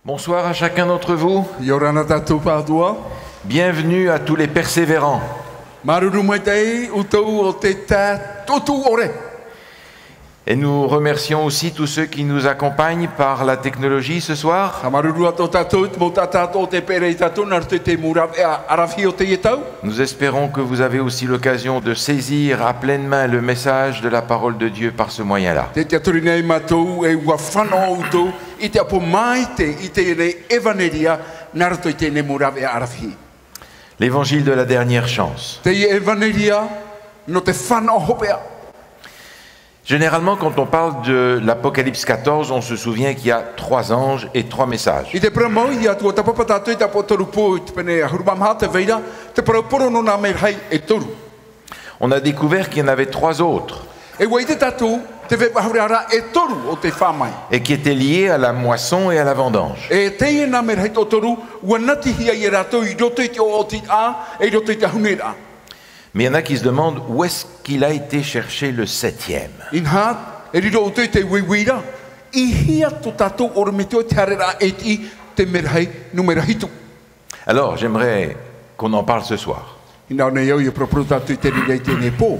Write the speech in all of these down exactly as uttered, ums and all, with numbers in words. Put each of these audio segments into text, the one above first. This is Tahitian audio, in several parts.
Bonsoir à chacun d'entre vous. ʻIa ora na tātou pāʻatoʻa. Bienvenue à tous les persévérants. Māuruuru maitaʻi ʻoutou ʻo tē tāʻutuʻu ʻore. Et nous remercions aussi tous ceux qui nous accompagnent par la technologie ce soir. ʻIa māuruuru atoʻa tātou i te mau taʻata atoʻa o tē peʻe ra ia tātou nā roto i te mau rāveʻa ʻaravihi o teie tau. Nous espérons que vous avez aussi l'occasion de saisir à pleine main le message de la parole de Dieu par ce moyen-là. Tē tiʻaturi nei mātou ē ʻua fānaʻo ʻoutou i te ʻāpoʻo maitaʻi i teie ʻevaneria nā roto i teie mau rāveʻa ʻaravihi. L'évangile de la dernière chance. Te ʻevaneria nō te fānaʻo hopeʻa. Généralement, quand on parle de l'Apocalypse quatorze, on se souvient qu'il y a trois anges et trois messages. I te parau mau, ʻia tuatāpapa tātou i te ʻĀpotorupo i te pene ʻahuru mā maha, tē vai ra te parau poro nō nā merahi e toru. On a découvert qu'il y en avait trois autres. E ʻua ʻite tātou, tē vai ra e toru ʻo tē fā mai. Et qui étaient liés à la moisson et à la vendange. E teie nā merahi e toru, ʻua natihia ia rātou i roto i te ʻoʻotiraʻa, e i roto i te ʻahuneraʻa. Mais il y en a qui se demandent où est-ce qu'il a été chercher le septième. Inaha, e riro ʻoutou i te uiui ra, i hea tō tātou ʻorometua i te haereraʻa e tiʻi te merahi, nūmera hitu. Alors, j'aimerais qu'on en parle ce soir. Hinaʻaro nei au ʻia paraparau tātou i te reira i teie pō.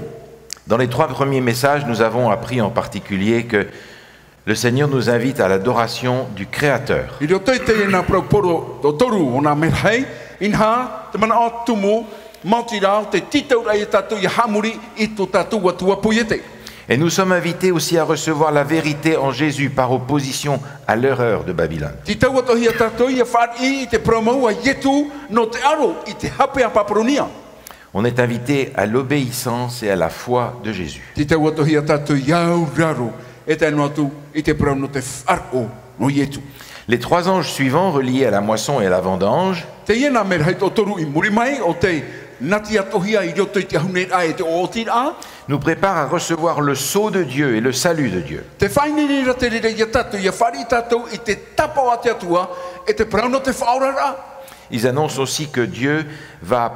Dans les trois premiers messages, nous avons appris en particulier que le Seigneur nous invite à l'adoration du Créateur. I roto i teie nā parau poro e toru o nā merahi, inaha, te manaʻo tumu, maoti rā ʻo te tītauraʻa ia tātou ʻia haʻamori i tō tātou Atua poiete. Et nous sommes invités aussi à recevoir la vérité en Jésus par opposition à l'erreur de Babylone. Tītau atoʻa hia tātou ʻia fāriʻi i te parau mau a Ietu nō te aro i te hape a Paparonia. On est invité à l'obéissance et à la foi de Jésus. Tītau atoʻa hia tātou ʻia auraro, e tae noa atu i te parau nō te faʻaroʻo nō Ietu. Les trois anges suivants, reliés à la moisson et à la vendange, Teie nā merahi e toru i muri mai, ʻo tē nati atoʻa hia i roto i te ʻahuneraʻa e te ʻoʻotiraʻa. Nous préparent à recevoir le sceau de Dieu et le salut de Dieu. Tē faʻaineine ra te reira ia tātou, ʻia fāriʻi tātou i te tāpaʻo a te Atua, e te parau nō te faʻaoraraʻa. Ils annoncent aussi que Dieu va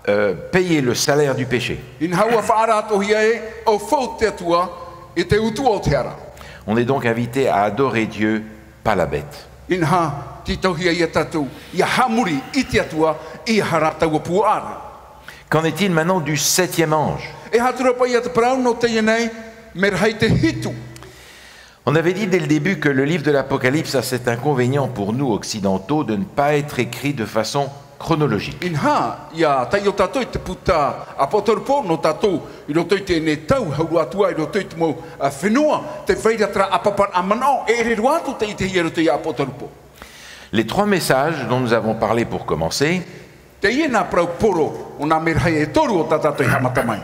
euh, payer le salaire du péché. Inaha ʻua faʻaara atoʻa hia ē, ʻua fou te Atua i te utuʻa o te ara. On est donc invité à adorer Dieu, pas la bête. Inaha, tītauhia ia tātou, ʻia haʻamori i te Atua, ʻeiaha rā taua puaʻa ra. Qu'en est-il maintenant du septième ange ? E aha atu ra paʻi ia te parau nō teie nei merahi e hitu. On avait dit dès le début que le livre de l'Apocalypse a cet inconvénient pour nous occidentaux de ne pas être écrit de façon chronologique. Inaha, ʻia taiʻo tātou i te puta ʻĀpotorupo, nō tātou, i roto i teie tau, hau roa atu ā, i roto i te mau, ā, fenua, tē vai ra terā ʻāpaparaʻa manaʻo, e ʻere roa atu tei ʻitehia i roto i ʻĀpotorupo. Les trois messages dont nous avons parlé pour commencer Teie nā parau poro o nā merahi e toru ʻo tā tātou i haʻamata mai.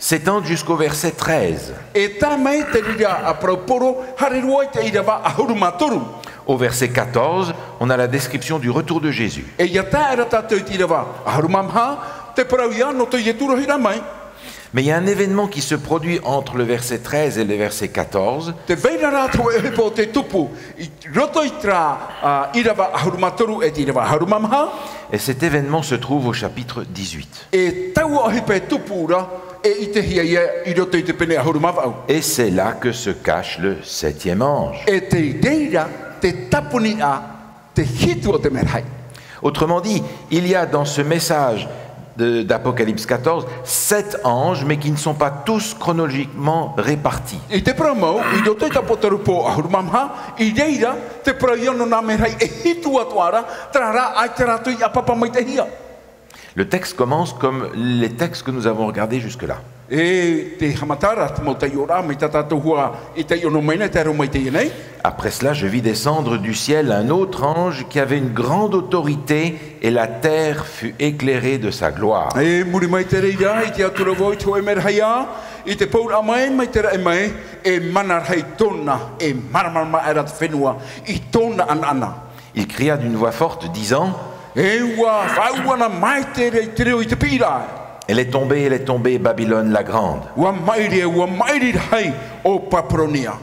S'étendent jusqu'au verset treize. E tae mai te reira ā parau poro, haere roa i te ʻīrava ʻahuru mā toru. Au verset quatorze, on a la description du retour de Jésus. E ʻia tae ra tātou i te ʻīrava ʻahuru mā maha, te parau ia nō tō Ietu rohi ra mai. Mais il y a un événement qui se produit entre le verset treize et le verset quatorze. Tē vai ra rā te hōʻē ʻohipa ʻo tē tupu i roto i terā, ā, ʻīrava ʻahuru mā toru e te ʻīrava ʻahuru mā maha. Et cet événement se trouve au chapitre dix-huit. E taua ʻohipa e tupu ra, e ʻitehia ia i roto i te pene ʻahuru mā vaʻu. Et c'est là que se cache le septième ange. E tei reira te tāpuni ra te hitu o te merahi. Autrement dit, il y a dans ce message de, d'Apocalypse quatorze, sept anges, mais qui ne sont pas tous chronologiquement répartis. I te parau mau, i roto i te ʻĀpotorupo ʻahuru mā maha, i reira te parau ia nō nā merahi e hitu atoʻa ra, terā rā, ʻaita rātou i ʻāpapa maitaʻihia. Le texte commence comme les textes que nous avons regardés jusque-là. E te haʻamata ra te mau taiʻoraʻa mai tā tātou hoʻi i taiʻo noa mai nei, e tae roa mai i teie nei. Après cela, je vis descendre du ciel un autre ange qui avait une grande autorité, et la terre fut éclairée de sa gloire. E muri mai te reira, ʻite atu ra vau i te hōʻē merahi ā, i te pouraʻa mai, mai te raʻi mai, e mana rahi tōna, e māramarama aʻera te fenua i tōna ʻanaʻana. Il cria d'une voix forte, disant, E ʻua faʻaʻuana maitaʻi i te reo i te piʻiraʻa. Elle est tombée, elle est tombée, Babylone la grande. ʻUa maʻiri, ʻua maʻiri rahi ʻo Paparonia.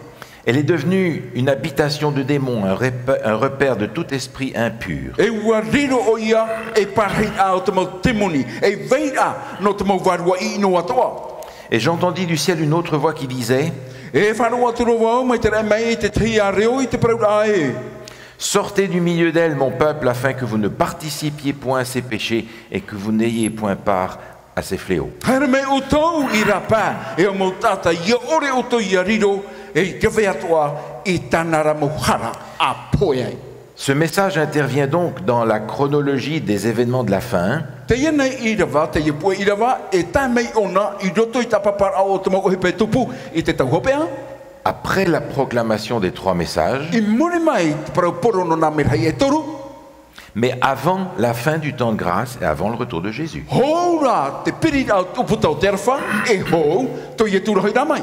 Elle est devenue une habitation de démons, un rep-, un repère de tout esprit impur. E ʻua riro ʻoia ei parahiraʻa o te mau temoni, ei vairaʻa nō te mau vārua ʻino atoʻa. Et j'entendis du ciel une autre voix qui disait, E faʻaroʻo atu ra vau mai te raʻi mai i te tahi ā reo i te parauraʻa ē, Sortez du milieu d'elle, mon peuple, afin que vous ne participiez point à ses péchés et que vous n'ayez point part à ses fléaux. Haere mai ʻoutou i rāpae, e ʻo mau taʻata, ʻia ʻore ʻoutou ʻia riro, e ʻia rave atoʻa i tāna ra mau hara ʻa pohe ai. Ce message intervient donc dans la chronologie des événements de la fin. Teie nei ʻīrava, teie puʻe ʻīrava, e tae mai ʻōna i roto i te ʻāpaparaʻa o te mau ʻohipa e tupu i te tau hopeʻa. Après la proclamation des trois messages, I muri mai te parau poro nō nā merahi e toru. Mais avant la fin du temps de grâce et avant le retour de Jésus. Hou rā te piri rā ʻūputa o te aroha, e hou tō Ietu rohirā mai.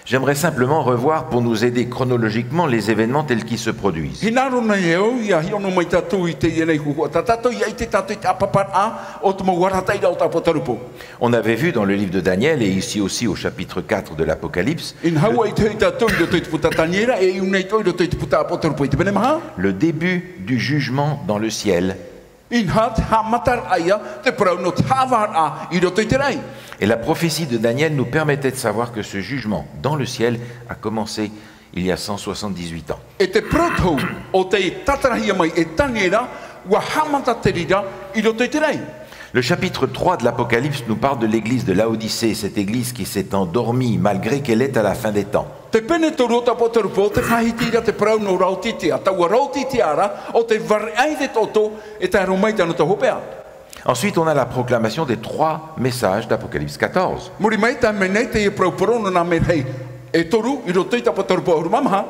J'aimerais simplement revoir pour nous aider chronologiquement les événements tels qu'ils se produisent. Hinaʻaro nei au, ʻia hiʻo noa mai tātou i teie nei huaʻa. Tā tātou ʻia ʻite tātou i te ʻāpaparaʻa o te mau arataʻiraʻa o te ʻāpōtarupo. On avait vu dans le livre de Daniel et ici aussi au chapitre quatre de l'Apocalypse, Inaha, ʻua ʻite hoʻi tātou i roto i te puta Taniera, e ʻū nei atoʻa i roto i te puta ʻĀpōtarupo i te pene maha. Le début du jugement dans le ciel. Inaha, te haʻamataraʻa ia, te parau nō te haʻavāraʻa i roto i te raʻi. Et la prophétie de Daniel nous permettait de savoir que ce jugement dans le ciel a commencé il y a cent soixante-dix-huit ans. E te parau tohu o tei tātarahia mai e Taniera, ʻua haʻamata te reira i roto i te raʻi. Le chapitre trois de l'Apocalypse nous parle de l'église de Laodicée, cette église qui s'est endormie malgré qu'elle est à la fin des temps. Te pene toru o te ʻĀpōtarupo, te faʻahiti ra te parau nō Raotitea, taua Raotitea ra, ʻo tei vare ʻaita te toto, e tae roa mai i tāna tau hopeʻa. Ensuite, on a la proclamation des trois messages d'Apocalypse quatorze. Muri mai, tae mai nei te parau poro nō nā merahi e toru i roto i te ʻĀpōtarupo ʻahuru mā maha.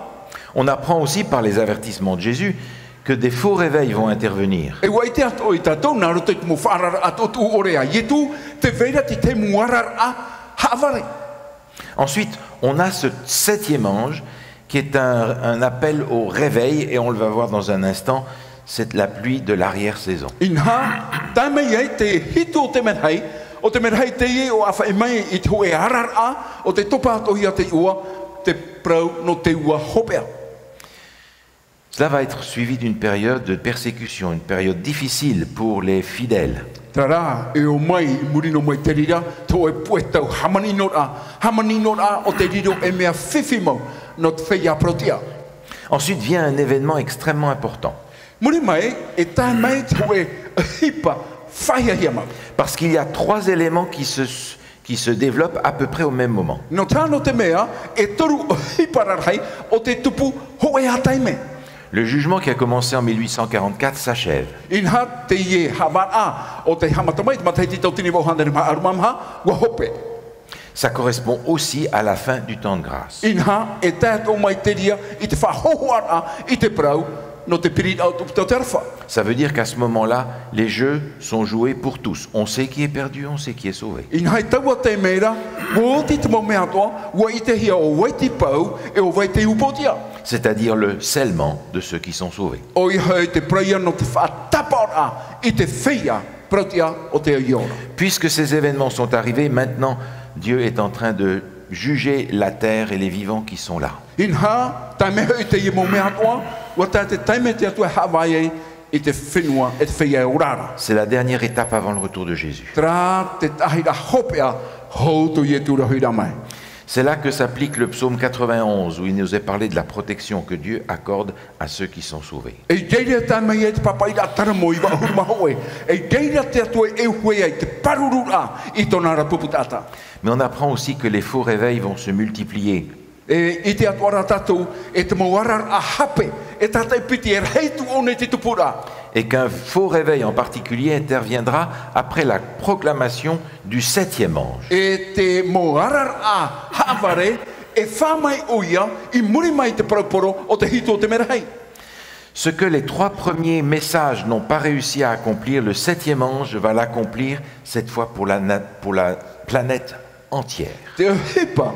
On apprend aussi par les avertissements de Jésus que des faux réveils vont intervenir. E ʻua ʻite atoʻa tātou nā roto i te mau faʻaararaʻa tuʻutuʻu ʻore a Ietu, tē vai ra te tahi mau araraʻa haʻavare. Ensuite, on a ce septième ange qui est un, un appel au réveil, et on le va voir dans un instant, c'est la pluie de l'arrière-saison. Inaha, tae mai ai te hitu o te merahi, ʻo te merahi teie ʻua faʻaʻī mai i te hōʻē araraʻa, ʻo tei topa atoʻa hia te iʻoa, te parau nō te ua hopeʻa. Cela va être suivi d'une période de persécution, une période difficile pour les fidèles. Terā rā, e ō mai, i muri noa mai i te reira, te hōʻē puʻe tau hāmaninoraʻa, hāmaninoraʻa ʻo te riro ei mea fifi mau nō te feiā parauʻtiʻa. Ensuite vient un événement extrêmement important. Muri mai, e tae mai te hōʻē ʻohipa faʻahiahia mau. Parce qu'il y a trois éléments qui se, qui se développent à peu près au même moment. Nō te aha? Nō te mea, e toru ʻohipa rarahi ʻo tei tupu hōʻē ā taime. Le jugement qui a commencé en mille huit cent quarante-quatre s'achève. Inaha, teie haʻavāraʻa ʻo tei haʻamata mai i te matahiti tauatini vaʻu hānere maha ʻahuru mā maha, ʻua hope. Ça correspond aussi à la fin du temps de grâce. Inaha, e tae atoʻa mai te reira i te faʻahōhoʻaraʻa i te parau nō te piri rā ʻūputa o te aroha. Ça veut dire qu'à ce moment-là, les jeux sont joués pour tous. On sait qui est perdu, on sait qui est sauvé. Inaha, i taua taime ra, ʻua oti te mau mea atoʻa, ʻua ʻitehia ʻo vai tei pau, e ʻo vai tei upoʻotiʻa. C'est-à-dire le scellement de ceux qui sont sauvés. ʻOia hoʻi te parau ia nō te faʻatapaʻoraʻa i te feiā parauʻtiʻa ʻo tei ora. Puisque ces événements sont arrivés, maintenant, Dieu est en train de juger la terre et les vivants qui sont là. Inaha, tae mai hoʻi teie mau mea atoʻa, ʻua tae te taime te Atua e haʻavāhi ai i te fenua e te feiā e ora ra. C'est la dernière étape avant le retour de Jésus. Terā te tahi ra hopeʻa hou tō Ietu rohirā mai. C'est là que s'applique le psaume quatre-vingt-onze, où il nous est parlé de la protection que Dieu accorde à ceux qui sont sauvés. E i reira e tae mai ai te pāpaʻiraʻa taramo iva ʻahuru mā hōʻē. E i reira te Atua e ʻuhi ai te pārururaʻa i tōna ra pupu taʻata. Mais on apprend aussi que les faux réveils vont se multiplier. E ʻite atoʻa rā tātou, e te mau araraʻa hape, e tātaʻi piti, e rahi atu ʻōna i te tupuraʻa. Et qu'un faux réveil en particulier interviendra après la proclamation du septième ange. E te mau araraʻa haʻavare, e fā mai ʻoia, i muri mai i te parau poro ʻo te hitu o te merahi. Ce que les trois premiers messages n'ont pas réussi à accomplir, le septième ange va l'accomplir cette fois pour la na-, pour la planète entière. Te ʻohipa,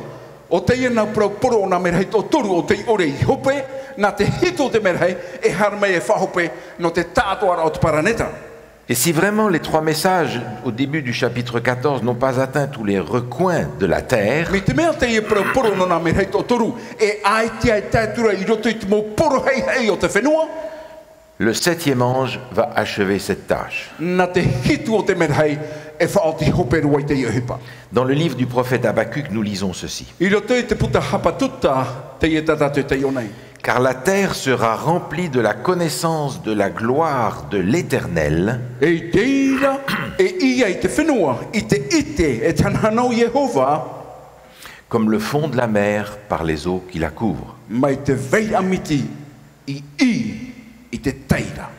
ʻo teie nā parau poro o nā merahi toʻotoru ʻo tei ʻore i hope, nā te hitu o te merahi, e haere mai e faʻahope nō te taʻatoʻaraʻa o te paraneta. Et si vraiment les trois messages au début du chapitre quatorze n'ont pas atteint tous les recoins de la terre, Mai te mea teie parau poro nō nā merahi toʻotoru, e ʻaita e tae atu ra i roto i te mau poro haʻihaʻi o te fenua, le septième ange va achever cette tâche. Nā te hitu o te merahi e faʻaoti hope roa i teie ʻohipa. Dans le livre du prophète Habacuc, nous lisons ceci. I roto i te puta Hapakuka, Teie tā tātou e taiʻo nei. Car la terre sera remplie de la connaissance de la gloire de l'Éternel. E i te reira, e ʻī ai te fenua i te ʻite e te hanahana o Iehova. Comme le fond de la mer par les eaux qui la couvrent. Mai te vai ʻāmiti i ʻī i te tai ra.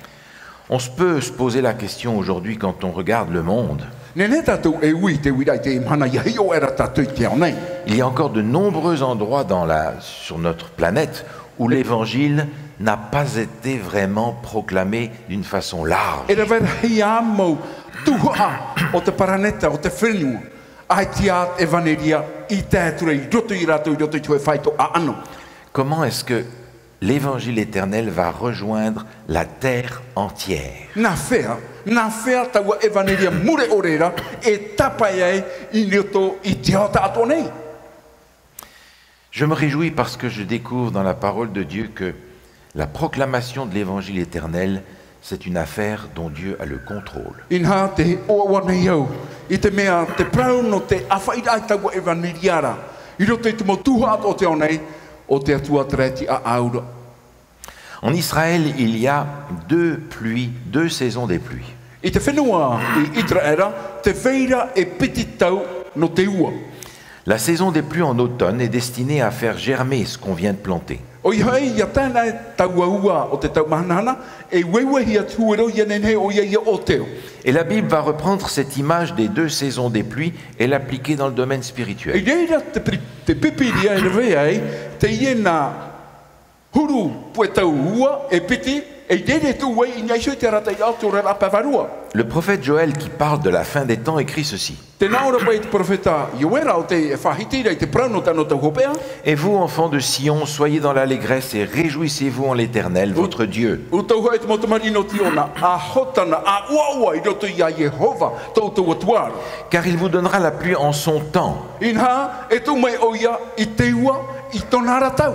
On se peut se poser la question aujourd'hui quand on regarde le monde. Nehenehe tātou e ui i te uiraʻa i teie mahana ʻia hiʻo aʻera tātou i te ao nei. Il y a encore de nombreux endroits dans la, sur notre planète où l'évangile n'a pas été vraiment proclamé d'une façon large. E rave rahi ā mau tuhaʻa o te paraneta, o te fenua, ʻaita te ʻevanelia i tae atu ra i roto ia rātou, i roto i te hōʻē faito ʻaʻano. Comment est-ce que l'évangile éternel va rejoindre la terre entière? Nā hea, nā hea taua ʻevanelia mure ʻore ra e tāpae ai i roto i te ao taʻatoʻa nei? Je me réjouis parce que je découvre dans la parole de Dieu que la proclamation de l'évangile éternel, c'est une affaire dont Dieu a le contrôle. Inaha, tē ʻoaʻoa nei au i te mea te parau nō te ʻāfaʻiraʻa i taua ʻevanelia ra i roto i te mau tuhaʻa o te ao nei, ʻo te Atua terā e tiʻa ʻāura. En Israël, il y a deux pluies, deux saisons des pluies. I te fenua i ʻĪteraʻera, tē vai ra e piti tau nō te ua. La saison des pluies en automne est destinée à faire germer ce qu'on vient de planter. ʻOia hoʻi, ʻia tae nei taua ua o te tau māhanahana, e ueue hia te huero ʻia nehenehe ʻoia ʻia ʻōteo. Et la Bible va reprendre cette image des deux saisons des pluies et l'appliquer dans le domaine spirituel. I reira te Pi-, te Pīpīria e rave ai teie nā huru puʻe tau ua e piti, e i reira e tuʻu ai i niʻa iho i te arataʻiraʻa o te oraraʻa pae vārua. Le prophète Joël, qui parle de la fin des temps, écrit ceci. Tē nā ʻō ra paʻi te perofeta Ioera, ʻo tē faʻahiti ra i te parau nō te anotau hopeʻa. Et vous, enfants de Sion, soyez dans l'allégresse et réjouissez-vous en l'Éternel, votre Dieu. ʻO tō ʻoutou e te mau tamariʻi nō Tiona, ʻa hōtana, ʻa ʻoaʻoa i roto ia Iehova, tō ʻoutou Atua ra. Car il vous donnera la pluie en son temps. Inaha, e tuʻu mai ʻoia i te ua i tōna ra tau.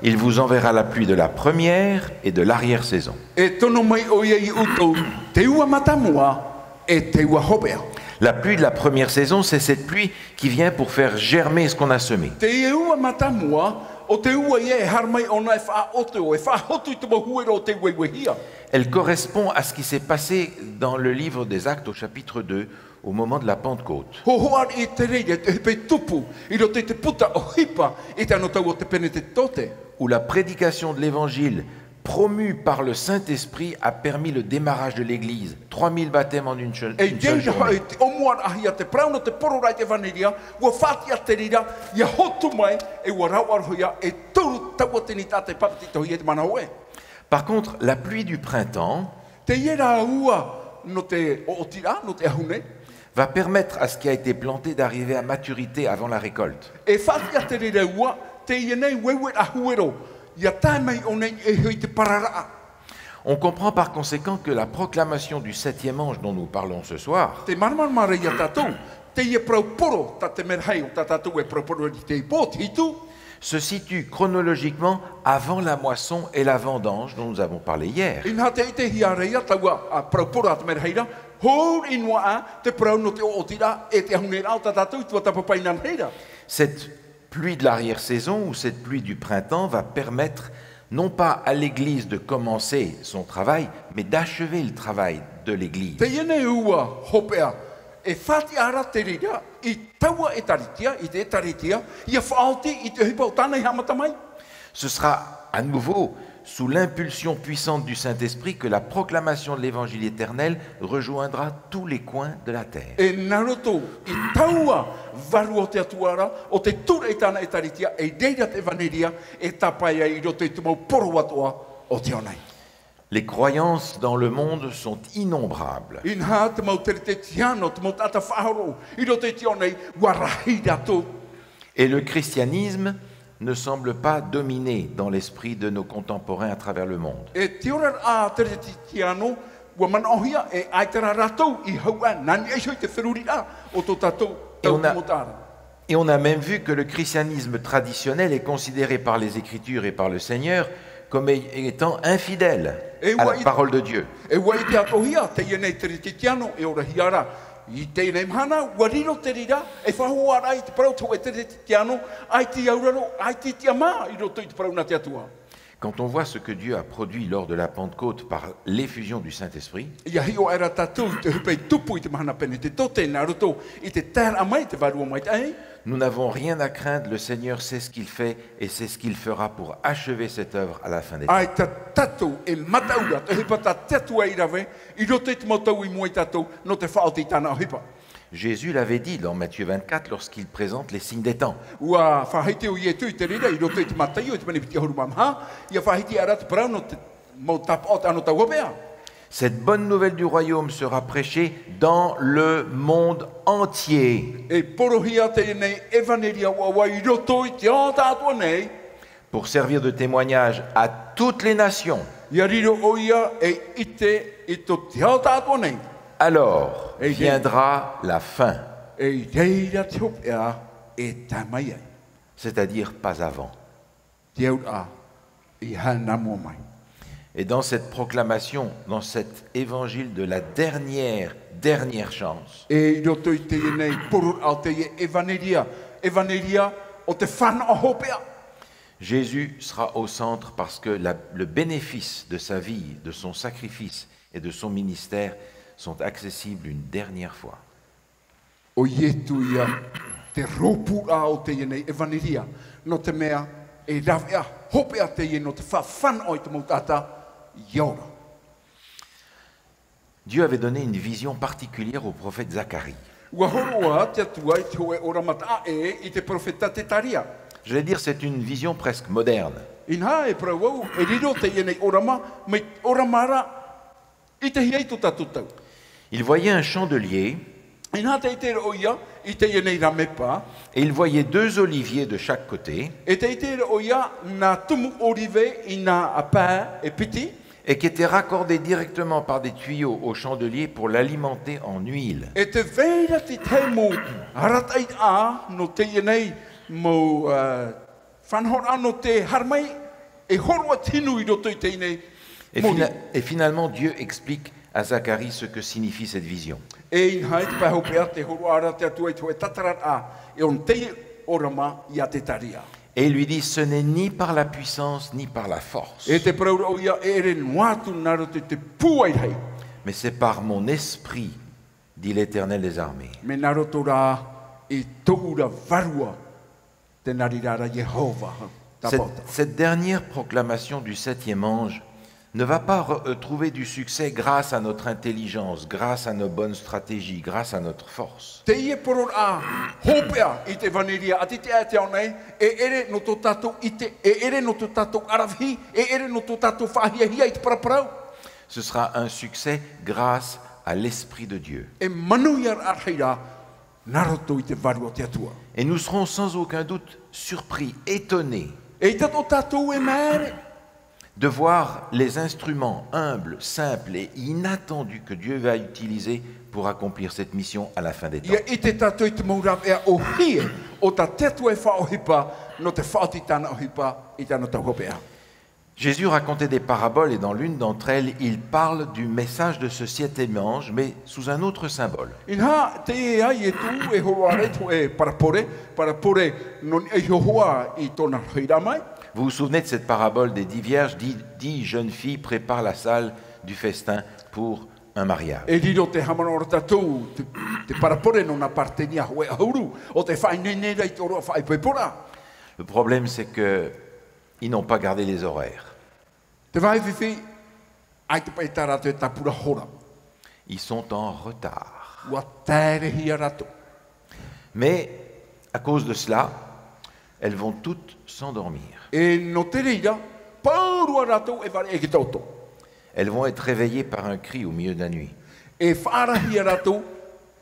Il vous enverra la pluie de la première et de l'arrière-saison. E tono mai ʻoia ia ʻoutou te ua mātāmua e te ua hopeʻa. La pluie de la première saison, c'est cette pluie qui vient pour faire germer ce qu'on a semé. Te ua mātāmua, ʻo te ua ia e haere mai ʻōna e faʻaʻōteo, e faʻahotu i te mau huero o tei ueuehia. Elle correspond à ce qui s'est passé dans le livre des Actes au chapitre deux, au moment de la Pentecôte. Hōhoʻa i te reira, te ʻohipa i tupu i roto i te puta ʻohipa i te anotau o te Penetetote. Où la prédication de l'évangile promue par le Saint-Esprit a permis le démarrage de l'Église. Trois mille baptêmes en une seule, une seule journée. E i reira hoʻi te ʻōmuaraʻahia te parau nō te pororaʻa i te ʻevanelia, ʻua faʻatiʻa te reira, ʻia hotu mai, e ʻua rāʻau roa ia e toru tauatini taʻata i papetitohia i te mahana hōʻē. Par contre, la pluie du printemps Teie rā ua nō te ʻoʻotiraʻa, nō te ʻahune. Va permettre à ce qui a été planté d'arriver à maturité avant la récolte. E faʻatiʻa te reira ua, teie nei ueueraʻa huero, ʻia tae mai ʻōna i niʻa iho i te pararaʻa. On comprend par conséquent que la proclamation du septième ange dont nous parlons ce soir Te māramarama ra ia tātou, teie parau poro tā te merahi o tā tātou e paraparau i teie pō, te hitu. Se situe chronologiquement avant la moisson et la vendange dont nous avons parlé hier. Inaha, tē ʻitehia ra ia taua, ā, parau poro a te merahi ra, hou noa aʻe te parau nō te ʻoʻotiraʻa e te ʻahuneraʻa o tā tātou i tuatāpapa i nānahi ra. Cette pluie de l'arrière-saison ou cette pluie du printemps va permettre non pas à l'Église de commencer son travail, mais d'achever le travail de l'Église. Teie nei ua hopeʻa, e faʻatiʻa ra te reira i taua ʻētāretia, i te ʻētāretia, ʻia faʻaoti i te ʻohipa o tāna i haʻamata mai. Ce sera à nouveau sous l'impulsion puissante du Saint-Esprit que la proclamation de l'évangile éternel rejoindra tous les coins de la terre. E nā roto i taua vārua o te Atua ra, ʻo tē tuʻu ra i tāna ʻētāretia, e i reira te ʻevanelia e tāpae ai i roto i te mau poro atoʻa o te ao nei. Les croyances dans le monde sont innombrables. Inaha, te mau kerisetiano, te mau taʻata faʻahoro i roto i te ao nei, ʻua rahi rātou. Et le christianisme ne semble pas dominé dans l'esprit de nos contemporains à travers le monde. E te oraraʻa kerisetiano, ʻua manaʻohia e ʻaita rā rātou i hau aʻe, nā niʻa iho i te feruriraʻa o tō tātou tuatāpapa ra. Et on a même vu que le christianisme traditionnel est considéré par les Écritures et par le Seigneur comme étant infidèle à la parole de Dieu. E ʻua ʻite atoʻahia teie nei kerisetiano e orahia ra I teie nei mahana, ʻua riro te reira, e faʻahoʻi ra i te parau o te hōʻē Kerisetiano, ʻaita i auraro, ʻaita i tiʻamā i roto i te parau nā te Atua. Quand on voit ce que Dieu a produit lors de la Pentecôte par l'effusion du Saint-Esprit, ʻIa hiʻo aʻera tātou i te ʻohipa i tupu i te mahana Penetetote, nā roto i te taeraʻa mai, te Vārua Maitaʻi. Nous n'avons rien à craindre, le Seigneur sait ce qu'il fait et c'est ce qu'il fera pour achever cette œuvre à la fin des temps. ʻAita tātou e mataʻu ra, te ʻohipa tā te Atua i rave, i roto i te mau tau i mua ia tātou, nō te faʻaoti i tāna ʻohipa. Jésus l'avait dit dans Matthieu vingt-quatre lorsqu'il présente les signes des temps. ʻUa faʻahiti ʻo Ietu i te reira, i roto i te Mataio, i te pene piti ʻahuru mā maha, ʻia faʻahiti aʻera te parau nō te mau tāpaʻo o te anotau hopeʻa. Cette bonne nouvelle du royaume sera prêchée dans le monde entier. E porohia teie nei ʻevaneria ʻoaʻoa i roto i te ao tāʻātoʻa nei. Pour servir de témoignage à toutes les nations. ʻIa riro ʻoia ei ʻite i tō te ao tāʻātoʻa nei. Alors viendra la fin. E i reira te hopeʻa e tae mai ai. C'est-à-dire pas avant. Te auraʻa i haere nā mua mai. Et dans cette proclamation, dans cet évangile de la dernière, dernière chance, E i roto i teie nei poroʻraʻa o teie ʻevaneria, ʻevaneria o te fānaʻo hopeʻa. Jésus sera au centre parce que la, le bénéfice de sa vie, de son sacrifice et de son ministère sont accessibles une dernière fois. ʻO Ietu ia te rōpūraʻa o teie nei ʻevaneria, nō te mea e raveʻa hopeʻa teie nō te faʻafānaʻo i te mau taʻata ia ora. Dieu avait donné une vision particulière au prophète Zacharie. ʻUa hōroʻa te Atua i te hōʻē ʻōrama taʻa ʻē i te perofeta Zekaria. J'allais dire, c'est une vision presque moderne. Inaha, e parau au, e riro teie nei ʻōrama, mai te ʻōrama ra, i te hia i tō tātou tau. Il voyait un chandelier. Inaha, tē ʻite ra ʻoia i teie nei rāmepa. Et il voyait deux oliviers de chaque côté. E tē ʻite ra ʻoia nā tumu ʻōrive i nā pae e piti. Et qui étaient raccordés directement par des tuyaux au chandelier pour l'alimenter en huile. E tē vai ra te tahi mau arataʻiraʻa nō teie nei mau, ā, faʻanahoraʻa nō te haere mai, e hōroʻa te hinu i roto i teie nei. Et fina-, et finalement, Dieu explique à Zacharie ce que signifie cette vision. E inaha, i te pae hopeʻa, tē hōroʻa ra te Atua i te hōʻē tātararaʻa e ono teie ʻōrama ia Zekaria. Et il lui dit, ce n'est ni par la puissance, ni par la force. E tē parau ra ʻoia, e ʻere noa atu nā roto i te pūai rahi. Mais c'est par mon esprit, dit l'Éternel des armées. Mea nā roto rā i tōʻu ra Vārua, tē nā reira ra Iehova, Cette, tāpaʻo. Cette dernière proclamation du septième ange ne va pas re-, euh, trouver du succès grâce à notre intelligence, grâce à nos bonnes stratégies, grâce à notre force. Teie poroʻraʻa hopeʻa i te ʻevaneria, ʻati te ʻae te ao nei, e ʻere nō tō tātou ʻite, e ʻere nō tō tātou ʻaravihi, e ʻere nō tō tātou faʻahiahia i te paraparau. Ce sera un succès grâce à l'Esprit de Dieu. E manuiaraʻa rahi ra, nā roto i te Vārua o te Atua. Et nous serons sans aucun doute surpris, étonnés. E ʻaita tō tātou e māere. De voir les instruments humbles, simples et inattendus que Dieu va utiliser pour accomplir cette mission à la fin des temps. ʻIa ʻite tātou i te mau rāveʻa ʻōhie o tā te Atua e faʻaʻohipa, nō te faʻaoti i tāna ʻohipa, i tāna tau hopeʻa. Jésus racontait des paraboles et dans l'une d'entre elles, il parle du message de ce septième ange, mais sous un autre symbole. Inaha, teie ā Ietu e hōroʻa ra i te hōʻē parabole, parabole nō niʻa iho hoʻi i tōna rohi ra mai. Vous vous souvenez de cette parabole des dix vierges, dix, dix jeunes filles préparent la salle du festin pour un mariage. E riro te haʻamanaʻo ra tātou, te, te parabole nō nā paretenia hōʻē ʻahuru, ʻo tē faʻaineine ra i te ʻōroʻa faʻaipoiporaʻa. Le problème, c'est que ils n'ont pas gardé les horaires. Te vāhi fifi, ʻaita paʻi tā rātou e tāpura hora. Ils sont en retard. ʻUa taerehia rātou. Mais, à cause de cela, elles vont toutes s'endormir. E nō te reira, pauroa rātou e fāriʻi i te taoto. Elles vont être réveillées par un cri au milieu de la nuit. E faʻaarahia rātou,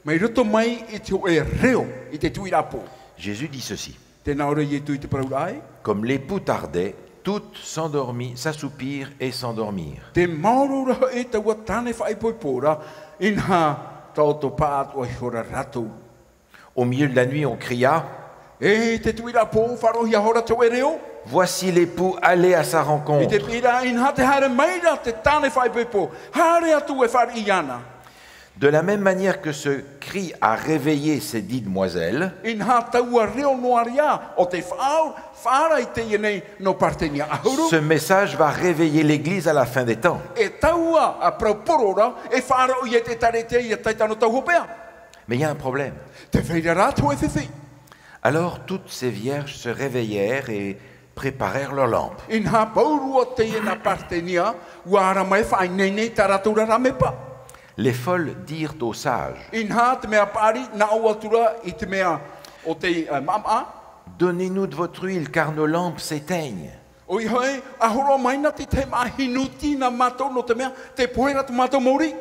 mai roto mai i te hōʻē reo, i te tuiraʻa pō. Jésus dit ceci. Tē nā ʻō ra Ietu i te parauraʻa ē. Comme l'époux tardait, toutes s'endormi-, s'assoupirent et s'endormirent. Tē maoro ra hoʻi taua tāne faʻaipoipo ra, inaha, taoto pāʻatoʻa iho ra rātou. Au milieu de la nuit, on cria. E te tuiraʻa pō, faʻaroʻohia hoʻi ra te hōʻē reo. Voici l'époux, allez à sa rencontre. I te piʻiraʻa, inaha tē haere mai ra te tāne faʻaipoipo, haere atu e fāriʻi iāna. De la même manière que ce cri a réveillé ces dix demoiselles, Inaha taua reo noa ra o tei faʻaau, faʻaara i teie nei nō Paretenia ʻahuru. Ce message va réveiller l'Église à la fin des temps. E taua a parau poro ra, e faʻaara ʻoia i te ʻēkālesia i te tahi tano tau hopeʻa. Mais il y a un problème. Tē vai ra te hōʻē fifi. Alors toutes ces vierges se réveillèrent et préparèrent leurs lampes. Inaha pauroa teie nā Paretenia, ʻua ara mai e faʻaineine i tā rātou ra rāmepa. Les folles dirent aux sages, Inaha te mea paʻari, nā ʻō atu ra i te mea o te, eh, maʻamaʻa. Donnez-nous de votre huile, car nos lampes s'éteignent. ʻOia hoʻi, ʻa hōroʻa mai na te tahi māʻa hinu iti nā mātou, nō te mea, tē pohe ra tō mātou mōrī.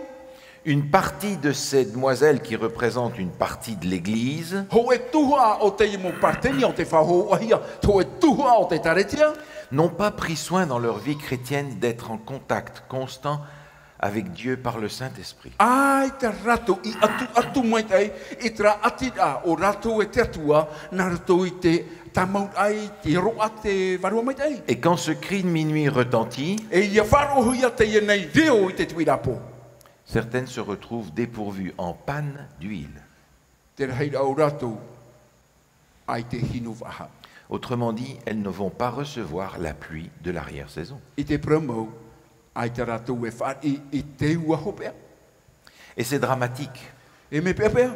Une partie de ces demoiselles qui représentent une partie de l'Église Hōʻē tuhaʻa o teie mau Paretenia, o tei faʻahoʻohia, hōʻē tuhaʻa o te ʻēkālesia. N'ont pas pris soin dans leur vie chrétienne d'être en contact constant avec Dieu par le Saint-Esprit. ʻAita rātou i ʻatuʻatu maitaʻi i terā ʻati ra o rātou e te Atua, nā roto i te tāmau ai, te roaʻa, te vārua maitaʻi. Et quand ce cri de minuit retentit, E ʻia faʻaroʻohia teie nei reo i te tuirā pō. Certaines se retrouvent dépourvues, en panne d'huile. Te rahiraʻa o rātou ʻaita e hinu faʻahou. Autrement dit, elles ne vont pas recevoir la pluie de l'arrière-saison. I te parau mau, ʻaita rātou e fāriʻi i te ua hopeʻa. Et c'est dramatique, E mea peʻapeʻa.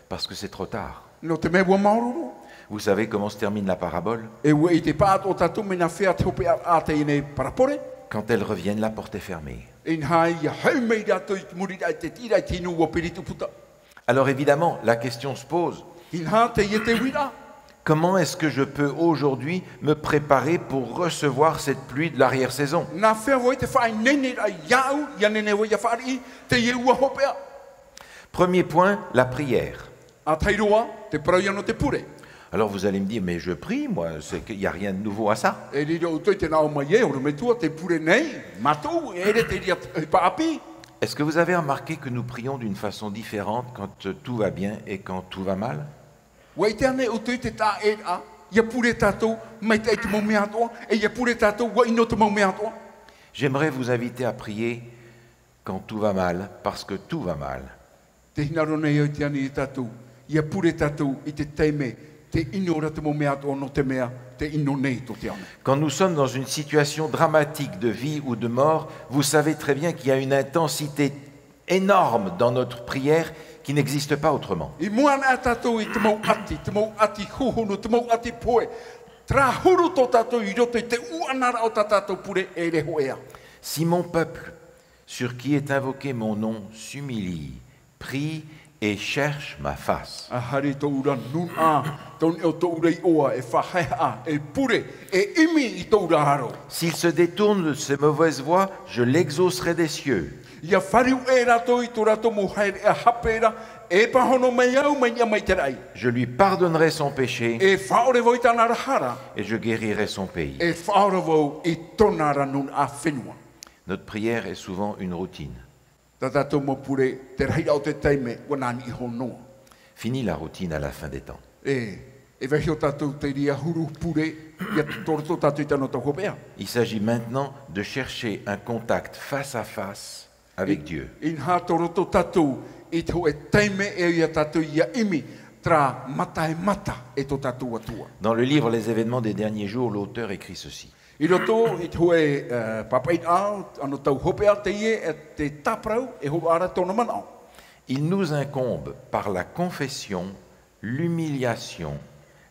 Parce que c'est trop tard. Nō te mea ua maoro roa. Vous savez comment se termine la parabole ? E ʻua ʻite paʻatoʻa tātou mai nā hea te hopeʻa a teie nei parabole. Quand elles reviennent, la porte est fermée. Inaha ʻia haere mai rātou i te muri ra i te tiʻi ra i te hinu ua piri te puta. Alors évidemment, la question se pose, Inaha teie te uiraʻa. Comment est-ce que je peux aujourd'hui me préparer pour recevoir cette pluie de l'arrière-saison ? Nā hea vau i te faʻaineine ra iāʻu, ʻia nehenehe vau ʻia fāriʻi teie ua hopeʻa. Premier point, la prière. ʻA tahi roa, te parau ïa nō te pure. Alors vous allez me dire, mais je prie, moi, c'est qu'il y a rien de nouveau à ça. E riro ʻoutou i te nā ʻō mai, e ʻorometua, te pure nei, mātou, e ʻere te reira e paʻapi. Est-ce que vous avez remarqué que nous prions d'une façon différente quand tout va bien et quand tout va mal ? ʻUa ʻite ānei ʻoutou i te taʻa ʻē ra, ʻia pure tātou, maitaʻi te mau mea atoʻa, e ʻia pure tātou, ʻua ʻino te mau mea atoʻa. J'aimerais vous inviter à prier quand tout va mal, parce que tout va mal. Tē hinaʻaro nei au i te ani i tātou, ʻia pure tātou i te taime, tē ʻino ra te mau mea atoʻa nō te mea, tē ʻino nei tō te ao nei. Quand nous sommes dans une situation dramatique de vie ou de mort, vous savez très bien qu'il y a une intensité énorme dans notre prière qui n'existe pas autrement. I mua ana tātou i te mau ʻati, te mau ʻati huhunu, te mau ʻati pohe, terā huru tō tātou i roto i te ʻuʻana ra o tā tātou pure e ʻere hōʻē ā. Si mon peuple, sur qui est invoqué mon nom, s'humilie, prie et cherche ma face. ʻA haere tōʻu ra nūnaʻa, tōʻu nei, ʻo tōʻu ra iʻoa, e faʻahaehaʻa, e pure, e ʻimi i tōʻu ra aro. S'il se détourne de ses mauvaises voies, je l'exaucerai des cieux. ʻIa fāriu ʻē rātou i tō rātou mau haereʻa hape ra, e pāhono mai au mai niʻa mai te raʻi. Je lui pardonnerai son péché. E faʻaʻore vau i tāna ra hara. Et je guérirai son pays. E faʻaora vau i tōna ra nūnaʻa fenua. Notre prière est souvent une routine. Tā tātou mau pure, te rahiraʻa o te taime, ʻua nā niʻa iho noa. Fini la routine à la fin des temps. E, e vaiiho tātou te reira huru pure, ʻia totoro tātou i te anotau hopeʻa. Il s'agit maintenant de chercher un contact face à face avec Dieu. Inaha totoro tātou i te hōʻē taime e au ia tātou ʻia ʻimi, terā mata e mata e tō tātou Atua. Dans le livre Les événements des derniers jours, l'auteur écrit ceci. I roto i te hōʻē, eh, pāpaʻiraʻa, anotau hopeʻa teie, e te tāparau, e hōroʻa ra tōna manaʻo. Il nous incombe par la confession, l'humiliation,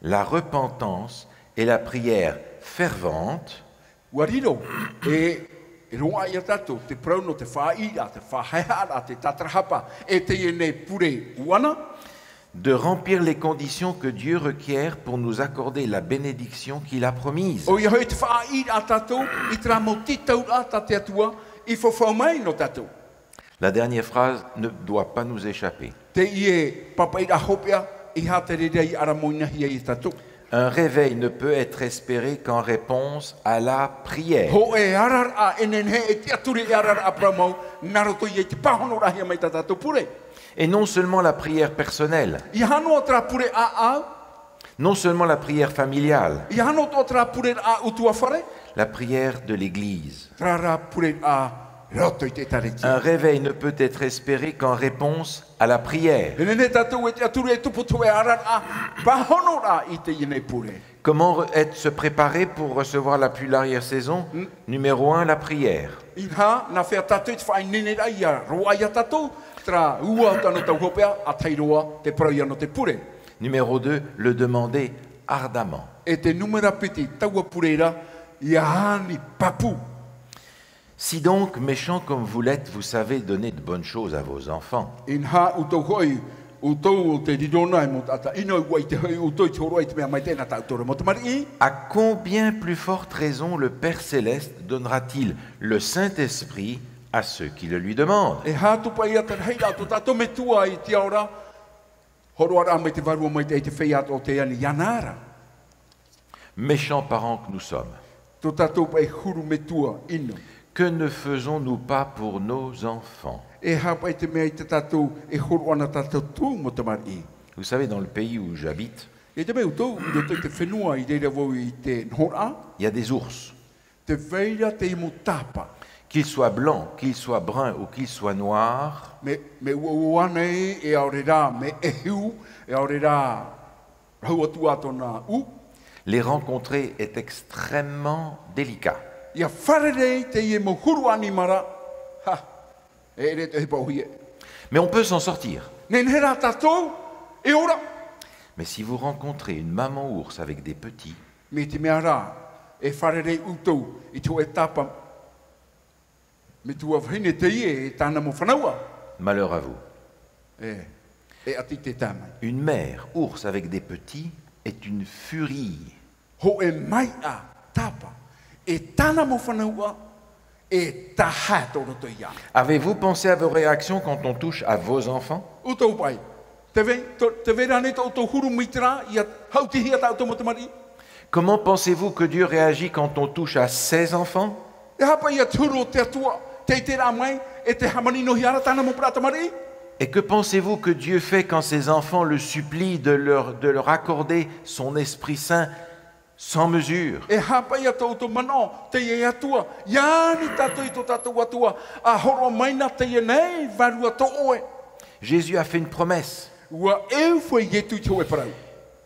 la repentance et la prière fervente. ʻUa riro, e, e roaʻa ia tātou, te parau nō te faʻaʻī ra, te faʻahaehaʻa ra, te tātarahapa, e teie nei pure ʻuʻana. De remplir les conditions que Dieu requiert pour nous accorder la bénédiction qu'il a promise. ʻOia hoʻi te faʻaʻī ra tātou, i terā mau tītauraʻa tā te Atua i fafau mai nō tātou. La dernière phrase ne doit pas nous échapper. Teie pāpaʻiraʻa hopeʻa, ʻeiaha te reira i ʻaramoinahia ia tātou. Un réveil ne peut être espéré qu'en réponse à la prière. Hōʻē araraʻa e nehenehe e tiʻaturi, e araraʻa parau mau, nā roto ia i te pāhonoraʻahia mai tā tātou pure. Et non seulement la prière personnelle, ʻEiaha noa terā pure ʻāʻau. Non seulement la prière familiale, ʻEiaha noa atoʻa terā pureraʻa ʻutuāfare. La prière de l'Église. Terā rā pureraʻa roto i te ʻĒkālesia. Un réveil ne peut être espéré qu'en réponse à la prière. E nehenehe tātou e tiʻaturi e tupu te hōʻē araraʻa pāhonoraʻa i teie nei pure. Comment être, se préparer pour recevoir la plus large saison? Numéro un, la prière. Inaha, nā hea tātou i te faʻaineineraʻa ʻia roaʻa ia tātou, terā ua tano tau hopeʻa, a tahi roa te parau ia nō te pure. Numéro deux, le demander ardemment. E te numera piti, taua pure ra, ʻia ani pāpū. Si donc, méchants comme vous l'êtes, vous savez donner de bonnes choses à vos enfants, Inaha ʻoutou hoʻi, ʻoutou o te riro nei mau taʻata ʻino, ʻua ʻite hoʻi ʻoutou i te hōroʻa i te mea maitaʻi nā tā ʻoutou mau tamariʻi. À combien plus forte raison le Père Céleste donnera-t-il le Saint-Esprit à ceux qui le lui demandent? E aha atu paʻi ia te rahiraʻa o tō tātou Metua i te ao ra, hōroʻaraʻa mai te Vārua Maitaʻi i te feiā atoʻa tē ani iāna ra. Méchants parents que nous sommes. Tō tātou paʻi huru metua ʻino. Que ne faisons-nous pas pour nos enfants? E aha paʻi te mea i tā tātou e hōroʻa nā tā tātou mau tamariʻi? Vous savez, dans le pays où j'habite, E te mea ʻoutou, i roto i te fenua i reira vau i te nohoraʻa, il y a des ours. Tē vai ra te mau tāpa. Qu'ils soient blancs, qu'ils soient bruns ou qu'ils soient noirs, Mea, mea uaua nei, e ʻaore rā mea ʻehu, e ʻaore rā, rau atu ā tōna ʻū. Les rencontrer est extrêmement délicat. ʻIa fārerei teie mau huru ʻanimara, ha, e ʻere te ʻohipa ʻōhie. Mais on peut s'en sortir. Nehenehe rā tātou e ora. Mais si vous rencontrez une maman ours avec des petits, Mai te mea rā, e fārerei ʻoutou i te hōʻē tāpa, metua vahine teie e tāna mau fānauʻa. Malheur à vous. E, e ʻati te tae mai. Une mère ours avec des petits est une furie. Hōʻē maiʻa tāpa e tāna mau fānauʻa, e tahaʻa tō roto iāna. Avez-vous pensé à vos réactions quand on touche à vos enfants? ʻOutou paʻi. Tē vai, tō, tē vai ra ānei tō ʻoutou huru mai terā, ʻia haʻutihia tā ʻoutou mau tamariʻi? Comment pensez-vous que Dieu réagit quand on touche à ses enfants? E aha paʻi ia te huru o te Atua, tē ʻiteraʻa mai, e tē hāmanihia ra tāna mau parau tamariʻi? Et que pensez-vous que Dieu fait quand ses enfants le supplient de leur, de leur accorder son Esprit Saint sans mesure? E aha paʻi ia tō ʻoutou manaʻo, teie Atua, ʻia ani tātou i tō tātou Atua, ʻa hōroʻa mai na teie nei Vārua tō ʻoe. Jésus a fait une promesse. ʻUa ʻehu foʻi Ietu i te hōʻē parau.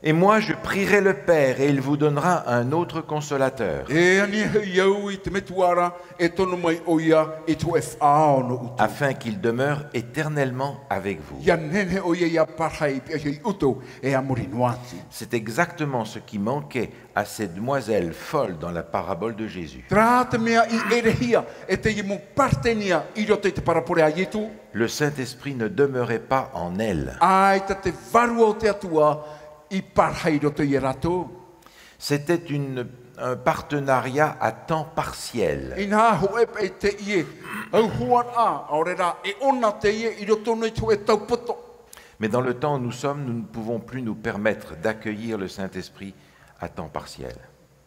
Et moi, je prierai le Père, et il vous donnera un autre consolateur, E ani hoʻi au i te Metua ra, e tono mai ʻoia i te hōʻē Faʻaora nō ʻoutou. Afin qu'il demeure éternellement avec vous. ʻIa nehenehe ʻoia ʻia pārahi i pihaʻi iā ʻoutou, e a muri noa atu. C'est exactement ce qui manquait à ces demoiselles folles dans la parabole de Jésus. Terā te mea i ʻerehia e teie mau Paritenia i roto i te parabole a Ietu. Le Saint-Esprit ne demeurait pas en elles. ʻAita te Vārua o te Atua i pārahi i roto iā rātou. C'était une, un partenariat à temps partiel. Inaha hōʻē paʻi teie, auhoaraʻa, ʻaore rā, e ʻona teie i roto nei i te hōʻē taupoto. Mais dans le temps où nous sommes, nous ne pouvons plus nous permettre d'accueillir le Saint-Esprit à temps partiel.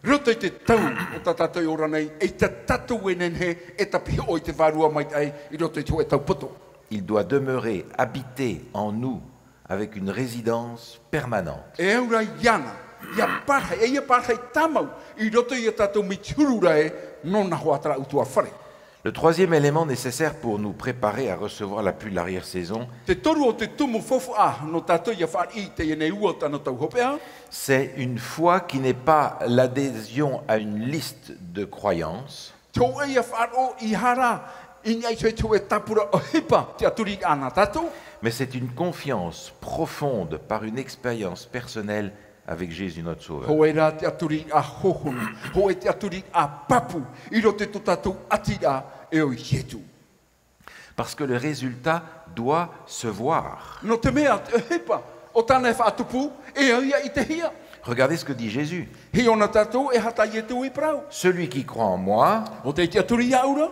Roto i te tau o tā tātou e ora nei, ʻaita tātou e nehenehe e tāpiʻi i te Vārua Maitaʻi i roto i te hōʻē taupoto. Il doit demeurer, habiter en nous, avec une résidence permanente. E au ra iāna, ʻia pārahi, e ʻia pārahi tāmau i roto iā tātou mai te huru ra ē, nōna hoʻi terā ʻutuāfare. Le troisième élément nécessaire pour nous préparer à recevoir la pluie de l'arrière-saison, Te toru o te tumu faufaʻa nō tātou ʻia fāriʻi i teie nei ua tano tau hopeʻa. C'est une foi qui n'est pas l'adhésion à une liste de croyances, Te hōʻē ʻia faʻaroʻo i hara, i niʻa i te hōʻē tāpura ʻohipa tiʻaturiraʻa nā tātou. Mais c'est une confiance profonde par une expérience personnelle avec Jésus notre Sauveur. Hōʻē rā tiʻaturiraʻa hōhonu, hōʻē tiʻaturiraʻa pāpū, i roto i tō tātou ʻatiraʻa e ʻo Ietu. Parce que le résultat doit se voir. Nō te mea, te ʻohipa o tāna e faʻatupu, e au ia ʻitehia. Regardez ce que dit Jésus. Hiʻo na tātou e aha tā Ietu i parau. Celui qui croit en moi, ʻO tē tiʻaturi iāʻu ra,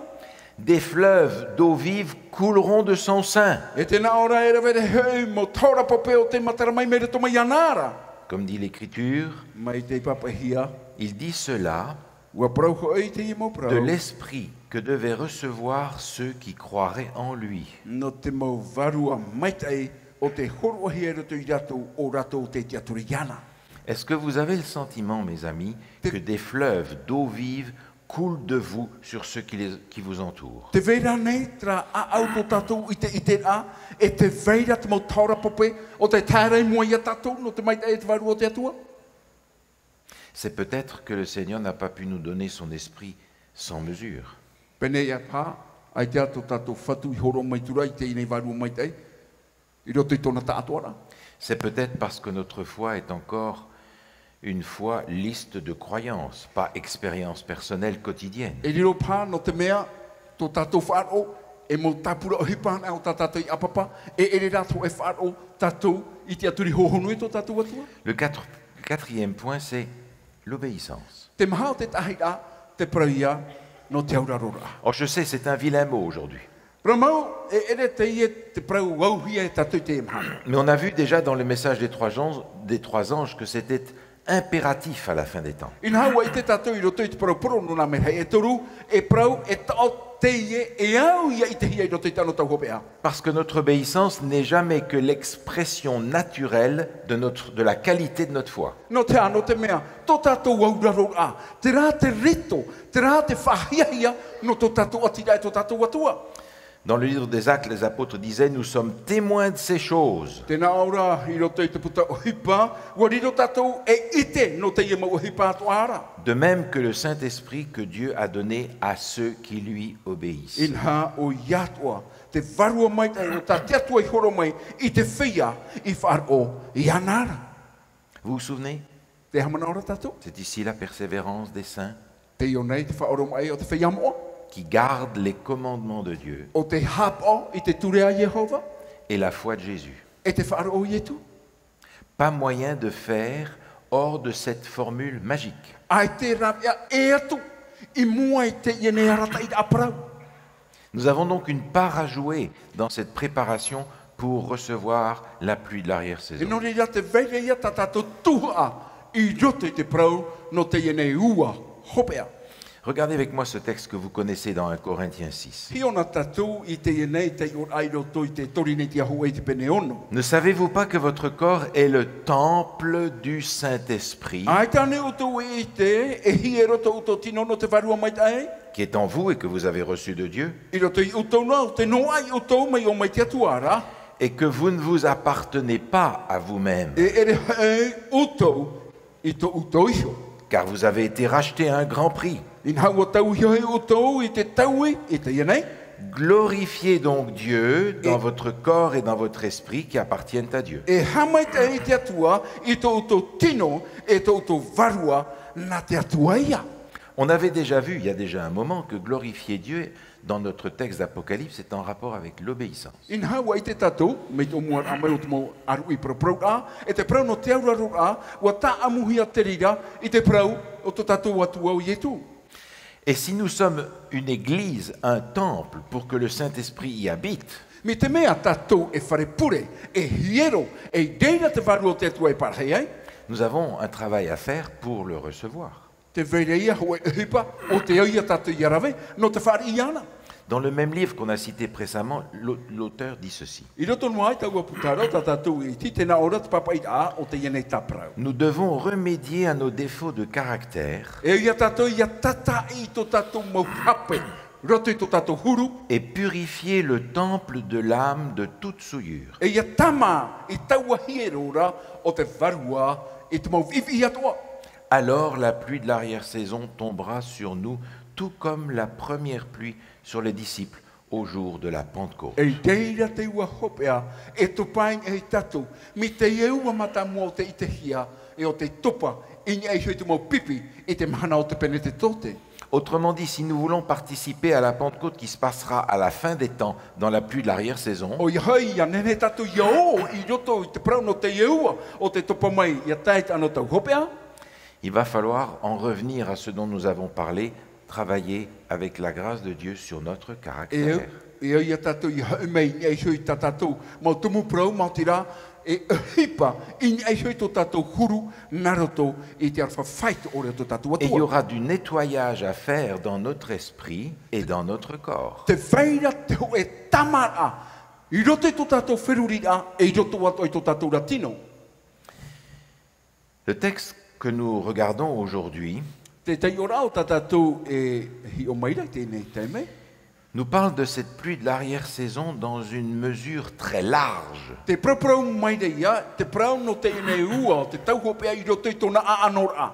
des fleuves d'eau vive couleront de son sein. E te nā ʻō ra e rave rahi hoʻi mau tahora pape o tē matara mai mai roto mai iāna ra. Comme dit l'Écriture, Mai tei pāpaʻihia, il dit cela ʻua parau hoʻi teie mau parau. De l'Esprit que devaient recevoir ceux qui croiraient en lui. Nō te mau Vārua Maitaʻi o tē hōroʻahia i roto iā rātou, ʻo rātou tē tiʻaturi iāna. Est-ce que vous avez le sentiment, mes amis, Te- que des fleuves d'eau vive coule de vous sur ceux qui, les, qui vous entourent. Te vai ra nei terā ʻāʻau tō tātou i te, i te rā, e te vai ra te mau taorapope, ʻo tē tae ra i mua ia tātou, nō te maitaʻi e te Vārua o te Atua. C'est peut-être que le Seigneur n'a pas pu nous donner son esprit sans mesure. Pēnei ia paha, ʻaita tō tātou Fatu i hōroʻa mai atu ra i teie nei Vārua Maitaʻi, i roto i tōna taʻatoʻaraʻa. C'est peut-être parce que notre foi est encore une foi liste de croyances, pas expérience personnelle quotidienne. E riro paha nō te mea, tō tātou faʻaroʻo, e mau tāpura ʻohipa anaʻe o tā tātou i ʻāpapa, e ʻere rā te hōʻē faʻaroʻo tātou i te Atua i hōhonu i tō tātou Atua. Le quatre- quatrième point, c'est l'obéissance. Te maha o te tahi rā, te parau ia nō te auraroraʻa. Or, je sais, c'est un vilain mot aujourd'hui. Parau mau, e ʻere teie te parau auhia e tātou i teie mahana. Mais on a vu déjà dans le message des trois anges, des trois anges que c'était impératif à la fin des temps. Inaha, ʻua ʻite tātou i roto i te parau poro nō nā Merahia e toru, e parau e taʻo teie, e au ia ʻitehia i roto i te anotau hopeʻa. Parce que notre obéissance n'est jamais que l'expression naturelle de notre, de la qualité de notre foi. Nō te aha? Nō te mea, tō tātou auraroraʻa, terā te rito, terā te faʻahiahia nō tō tātou ʻatiraʻa e tō tātou Atua. Dans le livre des Actes, les apôtres disaient, nous sommes témoins de ces choses. Tē nā ʻō ra i roto i te puta ʻohipa, ʻua riro tātou e ʻite nō teie mau ʻohipa atoʻa ra. De même que le Saint-Esprit que Dieu a donné à ceux qui lui obéissent. Inaha ʻoia atoʻa te Vārua Maitaʻi o tā te Atua i hōroʻa mai i te feiā i faʻaroʻo iāna ra. Vous vous souvenez? Tē haʻamanaʻo ra tātou? C'est ici la persévérance des saints. Teie nei te faʻaoromaʻi o te feiā moʻa. Qui gardent les commandements de Dieu. ʻO tē haʻapaʻo i te ture a Iehova. Et la foi de Jésus. E te faʻaroʻo o Ietu. Pas moyen de faire hors de cette formule magique. ʻAita e rāveʻa ʻē atu i mua i teie nei arataʻiraʻa parau. Nous avons donc une part à jouer dans cette préparation pour recevoir la pluie de l'arrière-saison. E nō reira te vai ra ia tā tātou tuhaʻa i roto i te parau nō teie nei ua hopeʻa. Regardez avec moi ce texte que vous connaissez dans un Corinthiens six. Hiʻo na tātou i teie nei taiʻoraʻa i roto i te Torinetia hōʻē i te pene ono. Ne savez-vous pas que votre corps est le temple du Saint-Esprit? ʻAita ānei ʻoutou e ʻite, e hiero tō ʻoutou tino nō te Vārua Maitaʻi? Qui est en vous et que vous avez reçu de Dieu. I roto ia ʻoutou noa, ʻo tē noaʻa ia ʻoutou mai ʻō mai te Atua ra. Et que vous ne vous appartenez pas à vous-même. E ʻere hoʻi ʻoutou i tō ʻoutou iho. Car vous avez été rachetés à un grand prix. Inaha ʻua tauihaʻi ʻoutou i te taui, i teie nei. Glorifiez donc Dieu dans votre corps et dans votre esprit qui appartiennent à Dieu. E haʻamaitaʻi te Atua i tō ʻoutou tino, e tō ʻoutou vārua, nā te Atua ia. On avait déjà vu, il y a déjà un moment, que glorifier Dieu, dans notre texte d'Apocalypse, est en rapport avec l'obéissance. Inaha ʻua ʻite tātou, mai te ʻōmuaraʻa mai o te mau ʻāruʻi parauparauraʻa, e te parau nō te auraroraʻa, ʻua tāʻamuhia te reira i te parau o tō tātou Atua ʻo Ietu. Et si nous sommes une église, un temple, pour que le Saint-Esprit y habite, mai te mea tātou e fare pure, e hiero, e i reira te Vārua o te Atua e parahi ai, nous avons un travail à faire pour le recevoir. Tē vai ra ia hōʻē ʻohipa ʻo tē au ia tātou ia rave, nō te fāriʻi iāna. Dans le même livre qu'on a cité précédemment, l'au-, l'auteur dit ceci. I roto noa i taua puta ra tā tātou e ʻite, tē nā ʻō ra te pāpaʻiraʻa o teie nei tāparau. Nous devons remédier à nos défauts de caractère. E au ia tātou ia tātaʻi i tō tātou mau hape, roto i tō tātou huru. Et purifier le temple de l'âme de toute souillure. E ia tāmā i taua hiero ra o te vārua i te mau viʻiviʻi atoʻa. Alors la pluie de l'arrière-saison tombera sur nous, tout comme la première pluie sur les disciples au jour de la Pentecôte. E i reira te ua hopeʻa e topa i niʻa ia tātou, mai teie ua mātāmua o tē ʻitehia, e ʻo tē topa i niʻa iho i te mau pipi i te mahana o te Penetetote. Autrement dit, si nous voulons participer à la Pentecôte qui se passera à la fin des temps dans la pluie de l'arrière-saison, ʻOia hoʻi, ʻia nehenehe tātou ia ō i roto i te parau nō teie ua o tē topa mai ia tae i te anotau hopeʻa, il va falloir en revenir à ce dont nous avons parlé, travailler avec la grâce de Dieu sur notre caractère. E au, e au ia tātou ia hoʻi mai i niʻa iho i tā tātou mau tumu parau, maoti rā, e ʻohipa i niʻa iho i tō tātou huru, nā roto i te aroha faito ʻore o tō tātou Atua. Et il y aura du nettoyage à faire dans notre esprit et dans notre corps. Tē vai ra te hōʻē tāmāraʻa i roto i tō tātou feruriraʻa, e i roto atoʻa i tō tātou ra tino. Le texte que nous regardons aujourd'hui, Te taiʻoraʻa o tā tātou e hiʻo mai ra i teie nei taime. Nous parle de cette pluie de l'arrière-saison dans une mesure très large. Te paraparau mai ra ia, te parau nō teie nei ua, o te tau hopeʻa i roto i tōna ʻaʻanoraʻa.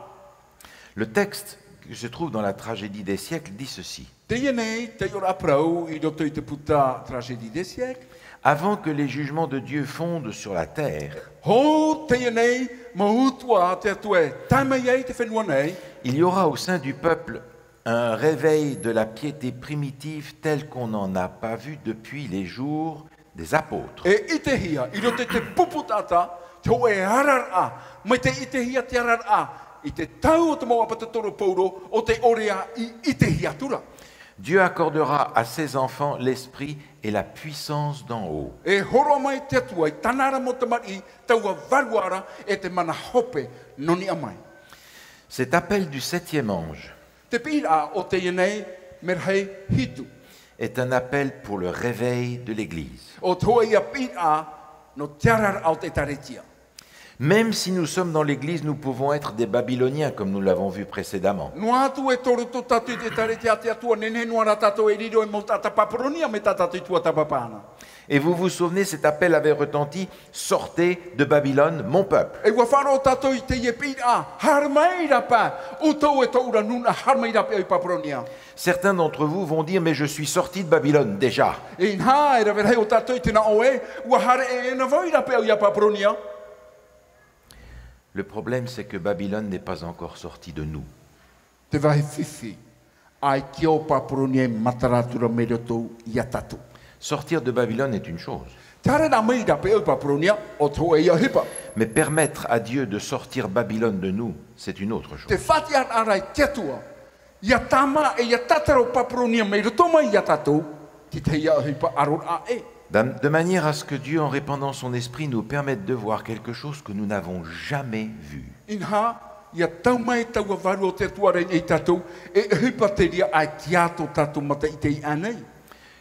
Le texte qui se trouve dans la Tragédie des siècles dit ceci. Teie nei, taiʻoraʻa parau i roto i te puta Tragédie des siècles. Avant que les jugements de Dieu fondent sur la terre, Hou teie nei, mau utuʻa a te Atua e tae mai ai te fenua nei. Il y aura au sein du peuple un réveil de la piété primitive tel qu'on n'en a pas vu depuis les jours des apôtres. E ʻitehia, i roto i te pupu taʻata, te hōʻē araraʻa, mai te ʻitehia te araraʻa, i te tau o te mau ʻāpōsetolo o Paulo, o tē ʻore ā i ʻitehia atu ra. Dieu accordera à ses enfants l'esprit et la puissance d'en haut. E hōroʻa mai te Atua i tāna ra mau tamariʻi, taua vārua ra, e te mana hope nō niʻa mai. Cet appel du septième ange Te piʻiraʻa o teie nei, merahi hitu. Est un appel pour le réveil de l'Église. ʻO te hōʻē ia piʻiraʻa nō te araraʻa o te ʻētāretia. Même si nous sommes dans l'Église, nous pouvons être des Babyloniens, comme nous l'avons vu précédemment. Noa atu e tō roto tātou i te ʻētāretia a te Atua, nehenehe noa rā tātou e riro ei mau taʻata Papuronia, mai tā tātou i tuatāpapa na. Et vous vous souvenez, cet appel avait retenti, sortez de Babylone, mon peuple. E ʻua faʻaroʻo tātou i teie piʻiraʻa, haere mai ra paʻi, ʻoutou e tōʻu ra nūnaʻa, haere mai ra paʻi i Papuronia. Certains d'entre vous vont dire, mais je suis sorti de Babylone déjà. E inaha, e rave rahi o tātou i te nā ʻō ē, ʻua haere ʻē na vau ra paʻi i Papuronia. Le problème, c'est que Babylone n'est pas encore sortie de nous. Te vāhi fifi, ʻaita ʻo Papuronia e matara atu ra mai roto ia tātou. Sortir de Babylone est une chose. Te haere mai ra paʻi i Papuronia, ʻo te hōʻē ia ʻohipa. Mais permettre à Dieu de sortir Babylone de nous, c'est une autre chose. Te faʻatiʻaraʻa ra i te Atua, ʻia tāmā e ʻia tātara ʻo Papuronia mai roto mai ia tātou, te tahi ia ʻohipa ʻaroraʻa ē. Dam-, de manière à ce que Dieu, en répandant son esprit, nous permette de voir quelque chose que nous n'avons jamais vu. Inaha, ʻia tau mai taua vārua o te Atua ra iā tātou, e ʻohipa terā ʻaita tō tātou mata i ʻite iāna.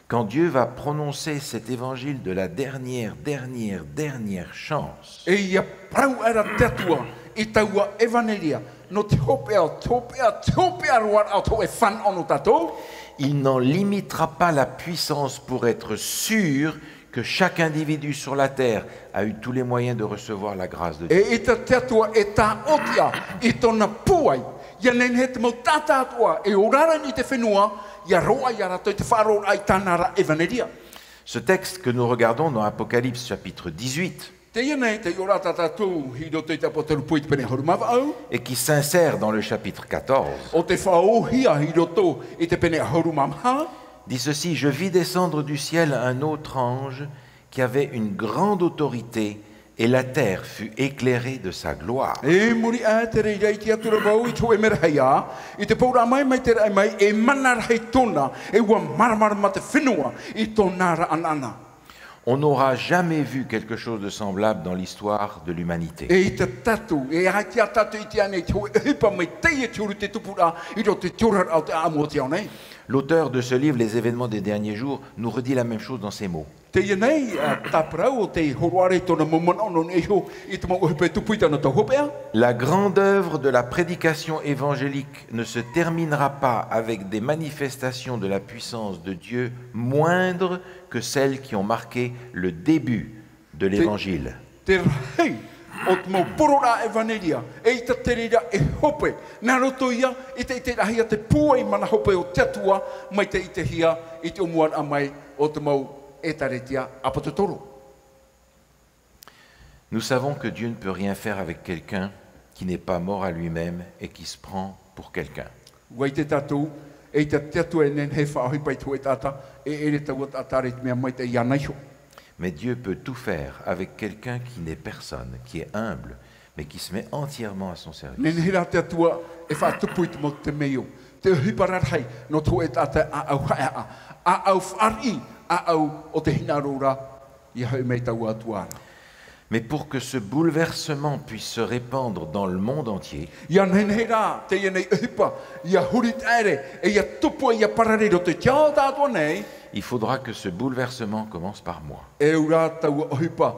Quand Dieu va prononcer cet évangile de la dernière, dernière, dernière chance, E ʻia parau aʻera te Atua i taua ʻevaneria, nō te hopeʻa, te hopeʻa, te hopeʻa roa raʻa o te hōʻē fānaʻo nō tātou. Il n'en limitera pas la puissance pour être sûr que chaque individu sur la terre a eu tous les moyens de recevoir la grâce de Dieu. E ʻaita te Atua e tāʻotiʻa i tōna pūai, ʻia nehenehe te mau taʻata atoʻa e ora ra i te fenua, ʻia roaʻa ia rātou i te faʻaroʻoraʻa i tāna ra ʻevaneria. Ce texte que nous regardons dans Apocalypse chapitre dix-huit, Teie nei, taiʻoraʻa tā tātou i roto i te ʻĀpōsetolo Pauro i te pene ʻahuru mā vaʻu. Et qui s'insère dans le chapitre quatorze, ʻO tē faʻaōhia i roto i te pene ʻahuru mā maha. Dit ceci, je vis descendre du ciel un autre ange qui avait une grande autorité, et la terre fut éclairée de sa gloire. I muri aʻe te reira i te Atua ra vau i te hōʻē merahi, i te pouraʻa mai, mai te raʻi mai, e mana rahi tōna, e ʻua māramarama te fenua i tōna ra ʻanaʻana. On n'aura jamais vu quelque chose de semblable dans l'histoire de l'humanité. E ʻaita tātou, e ʻaita tātou i ʻite iāna i te hōʻē ʻohipa mai teie te huru i te tupuraʻa, i roto i te oraraʻa o te ʻāʻamu o te ao nei. L'auteur de ce livre, Les événements des derniers jours, nous redit la même chose dans ces mots. Teie nei, ā, tāparau o te hōroʻa ra i tōna mau manaʻo nō niʻa iho i te mau ʻohipa e tupu i tāna tau hopeʻa. La grande œuvre de la prédication évangélique ne se terminera pas avec des manifestations de la puissance de Dieu moindres que celles qui ont marqué le début de l'Évangile. Te rahi o te mau poroʻraʻa ʻevaneria, e ʻaita te reira e hope, nā roto ia i te ʻiteraʻahia te pūai mana hope o te Atua, mai te ʻitehia i te ʻōmuaraʻa mai o te mau ʻētāretia ʻāpōsetolo. Nous savons que Dieu ne peut rien faire avec quelqu'un qui n'est pas mort à lui-même et qui se prend pour quelqu'un. ʻUa ʻite tātou, e ʻaita te Atua e nehenehe e faʻaʻohipa i te hōʻē taʻata, e ʻere taua taʻata ra i te mea maitaʻi iāna iho. Mais Dieu peut tout faire avec quelqu'un qui n'est personne, qui est humble, mais qui se met entièrement à son service. Nehenehe rā te Atua e faʻatupu i te mau temeio, te ʻohipa rarahi nō te hōʻē taʻata ʻāʻau haʻehaʻa, ʻāʻau fāriʻi, ʻāʻau o te hinaʻaro ra, ʻia hoʻi mai taua Atua ra. Mais pour que ce bouleversement puisse se répandre dans le monde entier, ʻIa nehenehe rā teie nei ʻohipa ʻia huri taʻere, e ʻia tupu, ʻia parare i roto i te ao tāʻātoʻa nei, il faudra que ce bouleversement commence par moi. E au rā taua ʻohipa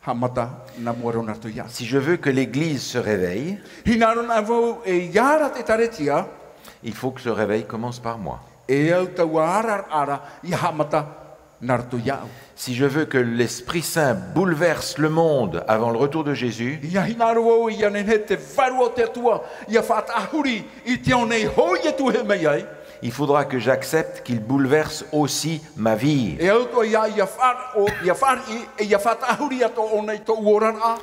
Haʻamata nā mua roa nā roto iāʻu. Si je veux que l'Église se réveille, Hinaʻaro na vau e ia ara te ʻēkālesia, il faut que ce réveil commence par moi. E au taua araraʻa ra ia haʻamata nā roto iāʻu. Si je veux que l'Esprit Saint bouleverse le monde avant le retour de Jésus, Ia hinaʻaro vau ia nehenehe te Vārua o te Atua ia faʻatāhuri i te ao nei hoʻi e tuʻu mai ai. Il faudra que j'accepte qu'il bouleverse aussi ma vie. E au atoʻa ia, ia faʻa-, o, ia fāriʻi, e ia faʻatāhuri atoʻa ʻōna i tōʻu oraraʻa.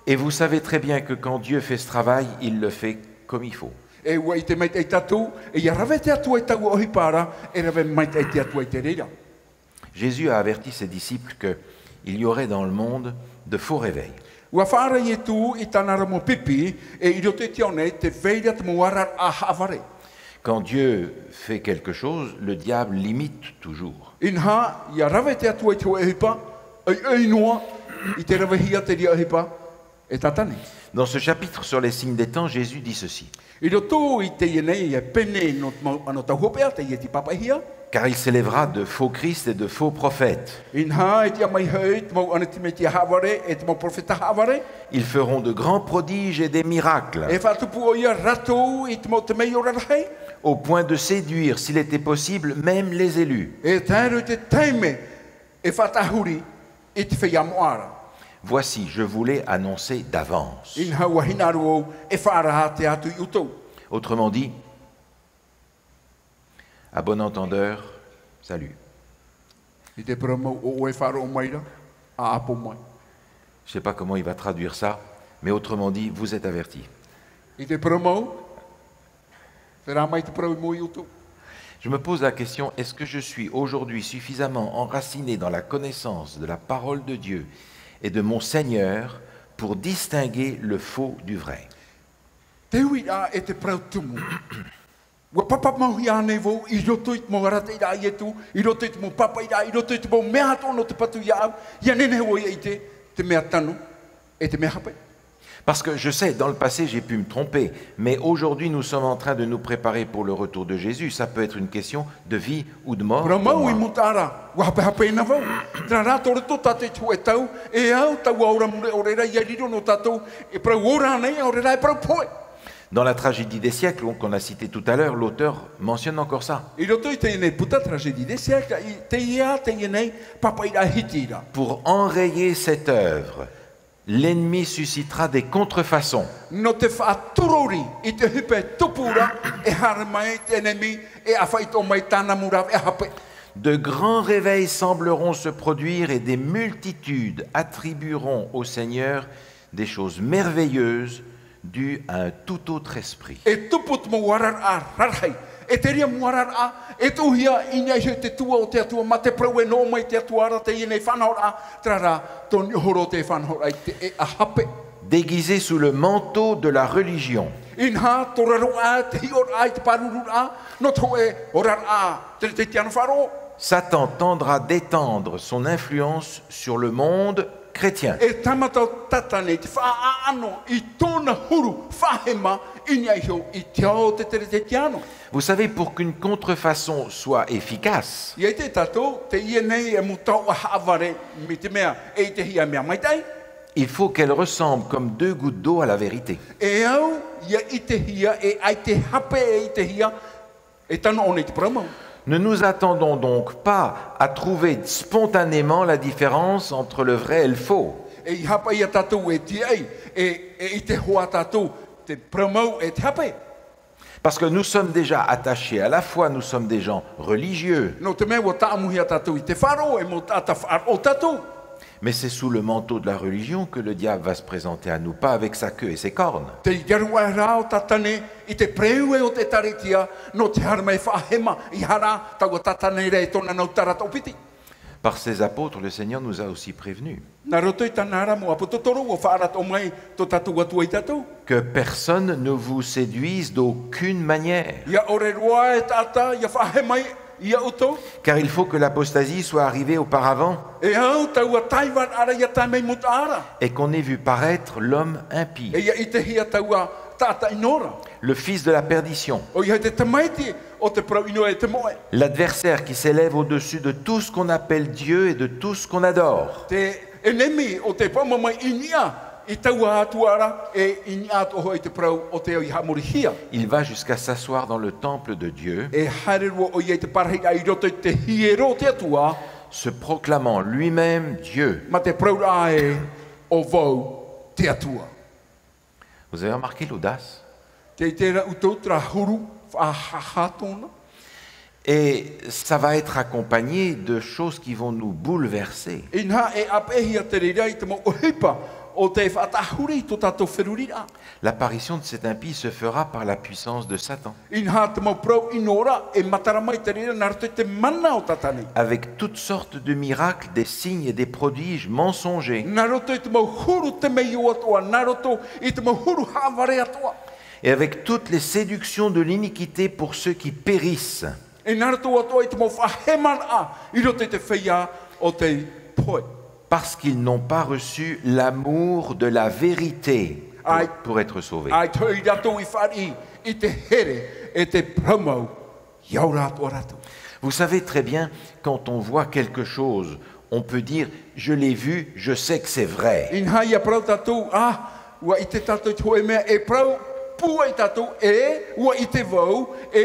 Et vous savez très bien que quand Dieu fait ce travail, il le fait comme il faut. E ʻua ʻite maitaʻi tātou, e ia rave te Atua i taua ʻohipa ra, e rave maitaʻi te Atua i te reira. Jésus a averti ses disciples que il y aurait dans le monde de faux réveils. ʻUa faʻaara Ietu i tāna ra mau pipi, e i roto i te ao nei tē vai ra te mau araraʻa haʻavare. Quand Dieu fait quelque chose, le diable l'imite toujours. Inaha, ia rave te Atua i te hōʻē ʻohipa, ʻoiʻoi noa, i te ravehia te reira ʻohipa, e Tātane. Dans ce chapitre sur les signes des temps, Jésus dit ceci. I roto i teie nei e pene nō te mau anotau hopeʻa, teie tei pāpaʻihia. Car il s'élèvera de faux Christ et de faux prophètes. Inaha, e tiʻa mai hoʻi te mau ʻānati mesia haʻavare, e te mau perofeta haʻavare. Ils feront de grands prodiges et des miracles. E faʻatupu ʻoia rātou i te mau temeio rarahi. Au point de séduire, s'il était possible, même les élus. E tae roa i te taime e faʻatāhuri i te feiā moʻa ra. Voici, je vous l'ai annoncé d'avance. Inaha, ʻua hinaʻaro au e faʻaara atu iāʻu. Autrement dit, à bon entendeur, salut. I te parau mau, ʻo ʻoe e faʻaroʻo mai ra, ʻaʻapo mai. Je sais pas comment il va traduire ça, mais autrement dit, vous êtes avertis. I te parau mau, terā mai te parau i mua iā ʻoutou. Je me pose la question, est-ce que je suis aujourd'hui suffisamment enraciné dans la connaissance de la parole de Dieu et de mon Seigneur pour distinguer le faux du vrai ? Te uiraʻa e te parau tumu. ʻUa pāpā mau hia ānei vau i roto i te mau arataʻiraʻa a Ietu, i roto i te mau pāpaʻiraʻa, i roto i te mau mea atoʻa nō te patu iāʻu, ʻia nehenehe vau ʻia ʻite te mea tano, e te mea hape. Parce que je sais, dans le passé, j'ai pu me tromper, mais aujourd'hui, nous sommes en train de nous préparer pour le retour de Jésus. Ça peut être une question de vie ou de mort pour moi. Parau mau, i mua ra, ʻua hapehape na vau. Terā rā, tō roto tātou i te hōʻē tau, e au taua ora mure ʻore ra, ʻia riro nō tātou, e parau ora ānei, ʻaore rā e parau pohe. Dans la tragédie des siècles, qu'on a cité tout à l'heure, l'auteur mentionne encore ça. I roto i teie nei puta Tragédie des siècles, i teie, teie nei pāpaʻiraʻa e hiti ra. Pour enrayer cette œuvre, l'ennemi suscitera des contrefaçons. Nō te faʻaturori i te ʻohipa e tupu ra, e haere mai te ʻenemi, e ʻāfaʻi atoʻa mai tāna mau rāveʻa hape. De grands réveils sembleront se produire et des multitudes attribueront au Seigneur des choses merveilleuses dues à un tout autre esprit. E tupu te mau araraʻa rarahi. E te reira mau araraʻa, e tuʻuhia i niʻa iho i te tua o te Atua, mā te parau e noʻo mai te Atua ra, teie nei faʻanahoraʻa, terā rā, tō niʻa iho roa te faʻanahoraʻa i te ʻēʻa hape. Déguisés sous le manteau de la religion. Inaha, tō raro aʻe te hiʻoraʻa i te pārururaʻa, nō te hōʻē oraraʻa Teretetiano faʻaroʻo. Satan tendra d'étendre son influence sur le monde chrétien. E tāmata ʻo Tātane i te faʻaʻano i tōna huru faʻahema i niʻa iho i te ao o te Teretetiano. Vous savez, pour qu'une contrefaçon soit efficace, ʻIa ʻite tātou, teie nei e mau taoʻa haʻavare, mai te mea e ʻitehia e mea maitaʻi, il faut qu'elle ressemble comme deux gouttes d'eau à la vérité. E au ʻia ʻitehia, e ʻaita e hape e ʻitehia, e tano ʻōna i te parau mau. Ne nous attendons donc pas à trouver spontanément la différence entre le vrai et le faux. E ʻeiaha paʻi ia tātou e tiaʻi, e, e ʻite hoʻi tātou te parau mau e te hape. Parce que nous sommes déjà attachés à la foi, nous sommes des gens religieux. Nō te mea ʻua tāʻamuhia tātou i te faʻaroʻo, e mau taʻata faʻaroʻo tātou. Mais c'est sous le manteau de la religion que le diable va se présenter à nous, pas avec sa queue et ses cornes. Tei raru aʻe rā ʻo Tātane i te pereue o te ʻĒkālesia, nō te haere mai faʻahema, ʻeiaha rā taua Tātane ra e tōna nau tara toʻopiti. Par ses apôtres, le Seigneur nous a aussi prévenus. Nā roto i tāna ra mau ʻāpōsetolo, ʻua faʻaara atoʻa mai tō tātou Atua ia tātou. Que personne ne vous séduise d'aucune manière. ʻIa ʻore roa e taʻata ʻia faʻahema mai ia ʻoutou. Car il faut que l'apostasie soit arrivée auparavant. E au taua tāivaraʻa ra ʻia tae mai i mua ra. Et qu'on ait vu paraître l'homme impie. E ʻia ʻitehia taua taʻata ʻino ra. Le fils de la perdition. ʻOia te tamaiti o te parau ʻino e te moʻe. L'adversaire qui s'élève au-dessus de tout ce qu'on appelle Dieu et de tout ce qu'on adore. Te ʻenemi, ʻo tē pāmamaʻi i niʻa i taua Atua ra, e i niʻa atoʻa hoʻi i te parau o te au i haʻamorihia. Il va jusqu'à s'asseoir dans le temple de Dieu, E haere roa ʻoia i te parahiraʻa i roto i te hiero o te Atua, se proclamant lui-même Dieu. Mā te parau ra ē, ʻo vau te Atua. Vous avez remarqué l'audace ? Tē ʻite ra ʻoutou terā huru faʻahaha tōna. Et ça va être accompagné de choses qui vont nous bouleverser. Inaha e ʻāpeʻehia te reira i te mau ʻohipa o tē faʻatāhuri i tō tātou feruriraʻa. L'apparition de cet impie se fera par la puissance de Satan. Inaha te mau parau ʻino ra e matara mai te reira nā roto i te mana o Tātane. Avec toutes sortes de miracles, des signes et des prodiges mensongers. Nā roto i te mau huru temeio atoʻa, nā roto i te mau huru haʻavare atoʻa. Et avec toutes les séductions de l'iniquité pour ceux qui périssent. E nā roto atoʻa i te mau faʻahemaraʻa i roto i te feiā o te pohe. Parce qu'ils n'ont pas reçu l'amour de la vérité pour, Ai. pour être sauvés. ʻAita hoʻi rātou i fāriʻi i te here e te parau mau, ʻia ora atoʻa rātou. Vous savez très bien, quand on voit quelque chose, on peut dire, je l'ai vu, je sais que c'est vrai. Inaha ʻia parau tātou, ā, ʻua ʻite tātou i te hōʻē mea, e parau pūai tātou, e, ʻua ʻite vau, e,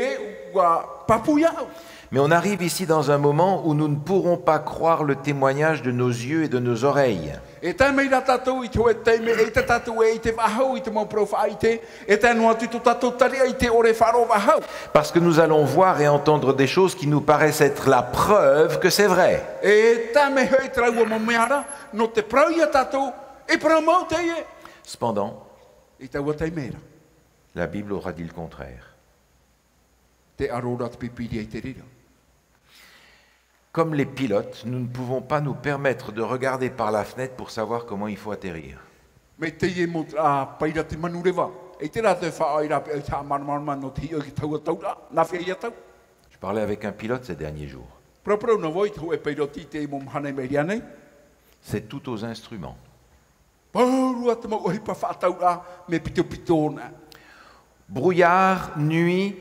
ʻua pāpū iāʻu. Mais on arrive ici dans un moment où nous ne pourrons pas croire le témoignage de nos yeux et de nos oreilles. E tae mai rā tātou i te hōʻē taime, e ʻite tātou e ʻite faʻahou i te mau parau faʻaʻite, e tae noa atu i tō tātou tariʻa i te ʻore e faʻaroʻo faʻahou. Parce que nous allons voir et entendre des choses qui nous paraissent être la preuve que c'est vrai. E tae mai hoʻi terā ʻua mau mea ra, nō te parau iā tātou, e parau mau teie. Cependant, I taua taime ra, la Bible aura dit le contraire. Tē ʻaro ra te Pīpīria i te reira. Comme les pilotes, nous ne pouvons pas nous permettre de regarder par la fenêtre pour savoir comment il faut atterrir. Mai teie mau, ā, pairati manureva. E ʻite rātou e faʻaʻoaʻoa i rāpae i te haʻamāramarama nō te hiʻo i te taua tauraʻa. Nā hea ia tau? Je parlais avec un pilote ces derniers jours. Paraparau noa vau i te hōʻē pairoti i te mau mahana i maʻiri aʻe nei. C'est tout aux instruments. Pauroa te mau ʻohipa faʻatauraʻa mea pitopito na. Brouillard, nuit,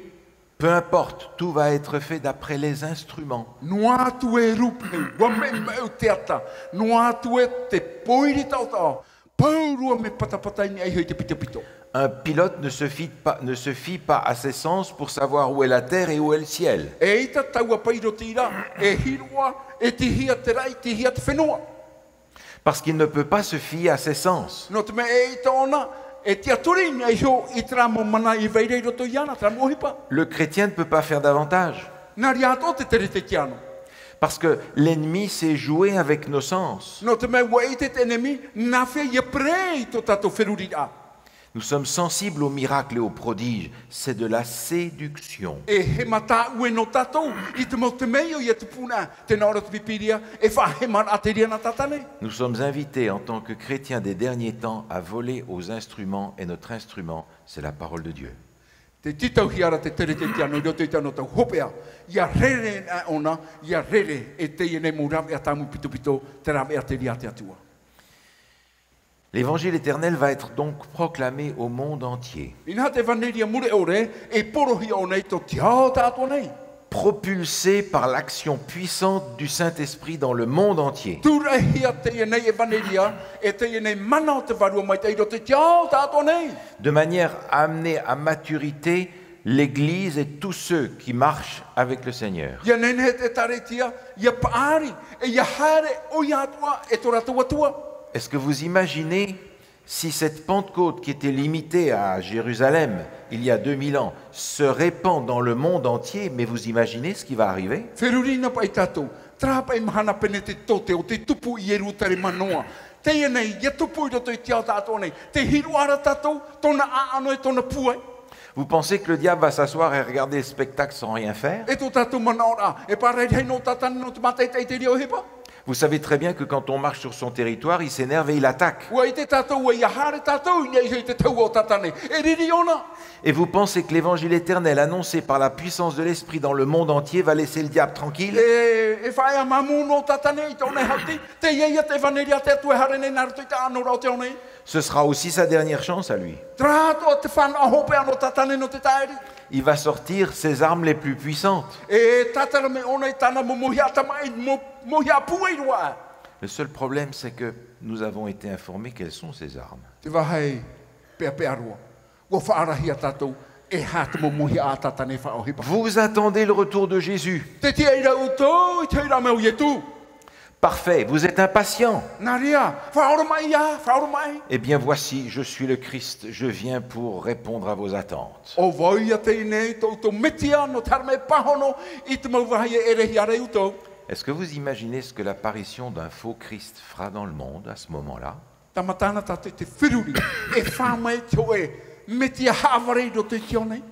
peu importe, tout va être fait d'après les instruments. Noa atu e rūpehu, ʻua meʻumeʻu te ata, noa atu e te pōiri taʻotaʻo, pauroa mea patapata i niʻa iho i te pitopito. Un pilote ne se fie pas, ne se fie pas à ses sens pour savoir où est la terre et où est le ciel. ʻEita taua pairoti ra e hiroʻa e tei hea te raʻi, tei hea te fenua. Parce qu'il ne peut pas se fier à ses sens. Nō te mea e ʻita ʻōna e tiʻaturi i niʻa iho i terā mau mana i vai ra i roto iāna, terā mau ʻohipa. Le chrétien ne peut pas faire davantage. Nā reira atoʻa te teretetiano. Parce que l'ennemi sait jouer avec nos sens. Nō te mea ʻua ʻite te ʻenemi, nā hea ia perē i tō tātou feruriraʻa. Nous sommes sensibles aux miracles et aux prodiges. C'est de la séduction. E hema tāʻue nō tātou i te mau temeio ia tupuna, tē nā ʻō ra te Pīpīria, e faʻahemaraʻa te reira nā Tātane. Nous sommes invités en tant que chrétiens des derniers temps à voler aux instruments, et notre instrument, c'est la parole de Dieu. Tē tītauhia ra te teretetiano i roto i te anotau hopeʻa, ʻia rere ʻōna, ʻia rere e teie nei mau rāveʻa tāmau pitopito, te rāveʻa te reira a te Atua. L'évangile éternel va être donc proclamé au monde entier. Inaha te ʻevaneria mure ʻore e porohia ʻōna i tō te ao tāʻatoʻa nei. Propulsé par l'action puissante du Saint-Esprit dans le monde entier. Tūraʻihia teie nei ʻevaneria e teie nei mana o te Vārua Maitaʻi i roto i te ao tāʻatoʻa nei. De manière à amener à maturité l'Église et tous ceux qui marchent avec le Seigneur. ʻIa nehenehe te ʻĒtārētia ʻia paʻari, e ʻia haere ʻoia atoʻa e tō rātou Atua. Est-ce que vous imaginez si cette Pentecôte qui était limitée à Jérusalem il y a deux mille ans se répand dans le monde entier, mais vous imaginez ce qui va arriver ? Feruri na paʻi tātou, terā paʻi mahana Penetetote ʻo tē tupu i Ierutarema noa. Teie nei, ʻia tupu i roto i te ao tāʻatoʻa nei, tē hiroʻa ra tātou, tōna ʻāʻano e tōna pūai. Vous pensez que le diable va s'asseoir et regarder le spectacle sans rien faire ? E tō tātou manaʻoraʻa, e pārahi rahi noa Tātane nō te mātaʻitaʻi i te reira ʻohipa ? Vous savez très bien que quand on marche sur son territoire, il s'énerve et il attaque. ʻUa ʻite tātou, ʻua ʻia haere tātou i niʻa iho i te taua o Tātane, e riri ʻōna. Et vous pensez que l'évangile éternel annoncé par la puissance de l'Esprit dans le monde entier va laisser le diable tranquille ? E, e faʻaea māmū noa Tātane i tōna e hauti, teie ia te ʻevaneria a te Atua e haere nei nā roto i te ʻāʻanoraʻa o te ao nei. Ce sera aussi sa dernière chance à lui. Terā atoʻa te fānaʻo hopeʻa nō Tātane nō te tāʻiri. Il va sortir ses armes les plus puissantes. E tātara mai ʻōna i tāna mau mauhaʻa tamaʻi, mau, mauhaʻa pūai roa. Le seul problème, c'est que nous avons été informés quelles sont ces armes. Te vāhi peʻapeʻa roa. Ua faʻaarahia tātou e aha te mau mōhia a Tātane e faʻaʻohipa. Vous attendez le retour de Jésus. Te tiʻaira ʻoutou i te hoʻiraʻa mai o Ietu. Parfait, vous êtes impatient. Nā reira, faʻaoromaʻi ia, faʻaoromaʻi. Eh bien voici, je suis le Christ, je viens pour répondre à vos attentes. ʻO vau ia teie nei, tō ʻoutou Metia, nō te haere mai e pāhono i te mau vāhi e ʻere hia ra ia ʻoutou. Est-ce que vous imaginez ce que l'apparition d'un faux Christ fera dans le monde à ce moment-là ? Tāmata na tātou i te feruri, e fā mai te hōʻē Metia haʻavare i roto i te ao nei.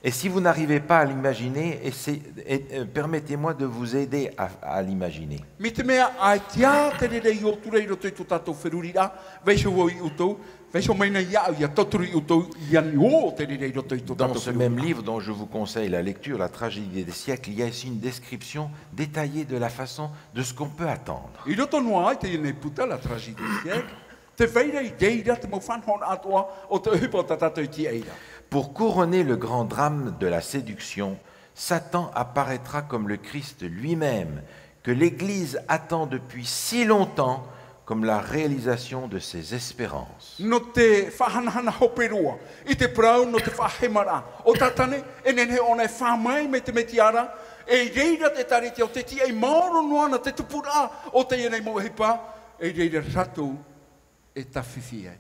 Et si vous n'arrivez pas à l'imaginer, essayez- et, euh, permettez-moi de vous aider à, à l'imaginer. Mai te mea ʻaita te reira i ʻō atu ra i roto i tō tātou feruriraʻa, vaiiho vau ia ʻoutou, vaiiho mai na ia au ia tauturu ia ʻoutou ia ʻō te reira i roto i tō Dans tātou ce feruriraʻa. Même livre dont je vous conseille la lecture, La tragédie des siècles, il y a ici une description détaillée de la façon de ce qu'on peut attendre. I roto noa i teie nei puta, La tragédie des siècles, tē vai ra i reira te mau faʻanahoraʻa atoʻa o te ʻohipa o tā tātou i tiʻaira. Pour couronner le grand drame de la séduction, Satan apparaîtra comme le Christ lui-même, que l'Église attend depuis si longtemps comme la réalisation de ses espérances. Nō te faʻahanahana hope roa i te parau nō te faʻahemaraʻa o Tātane, e nehenehe ʻōna e fā mai mai te Metia ra, e i reira te ʻĒtārētia o te tiʻa i maoro noa na te tupuraʻa o teie nei mau ʻohipa, e i reira rātou e tāfifi ai.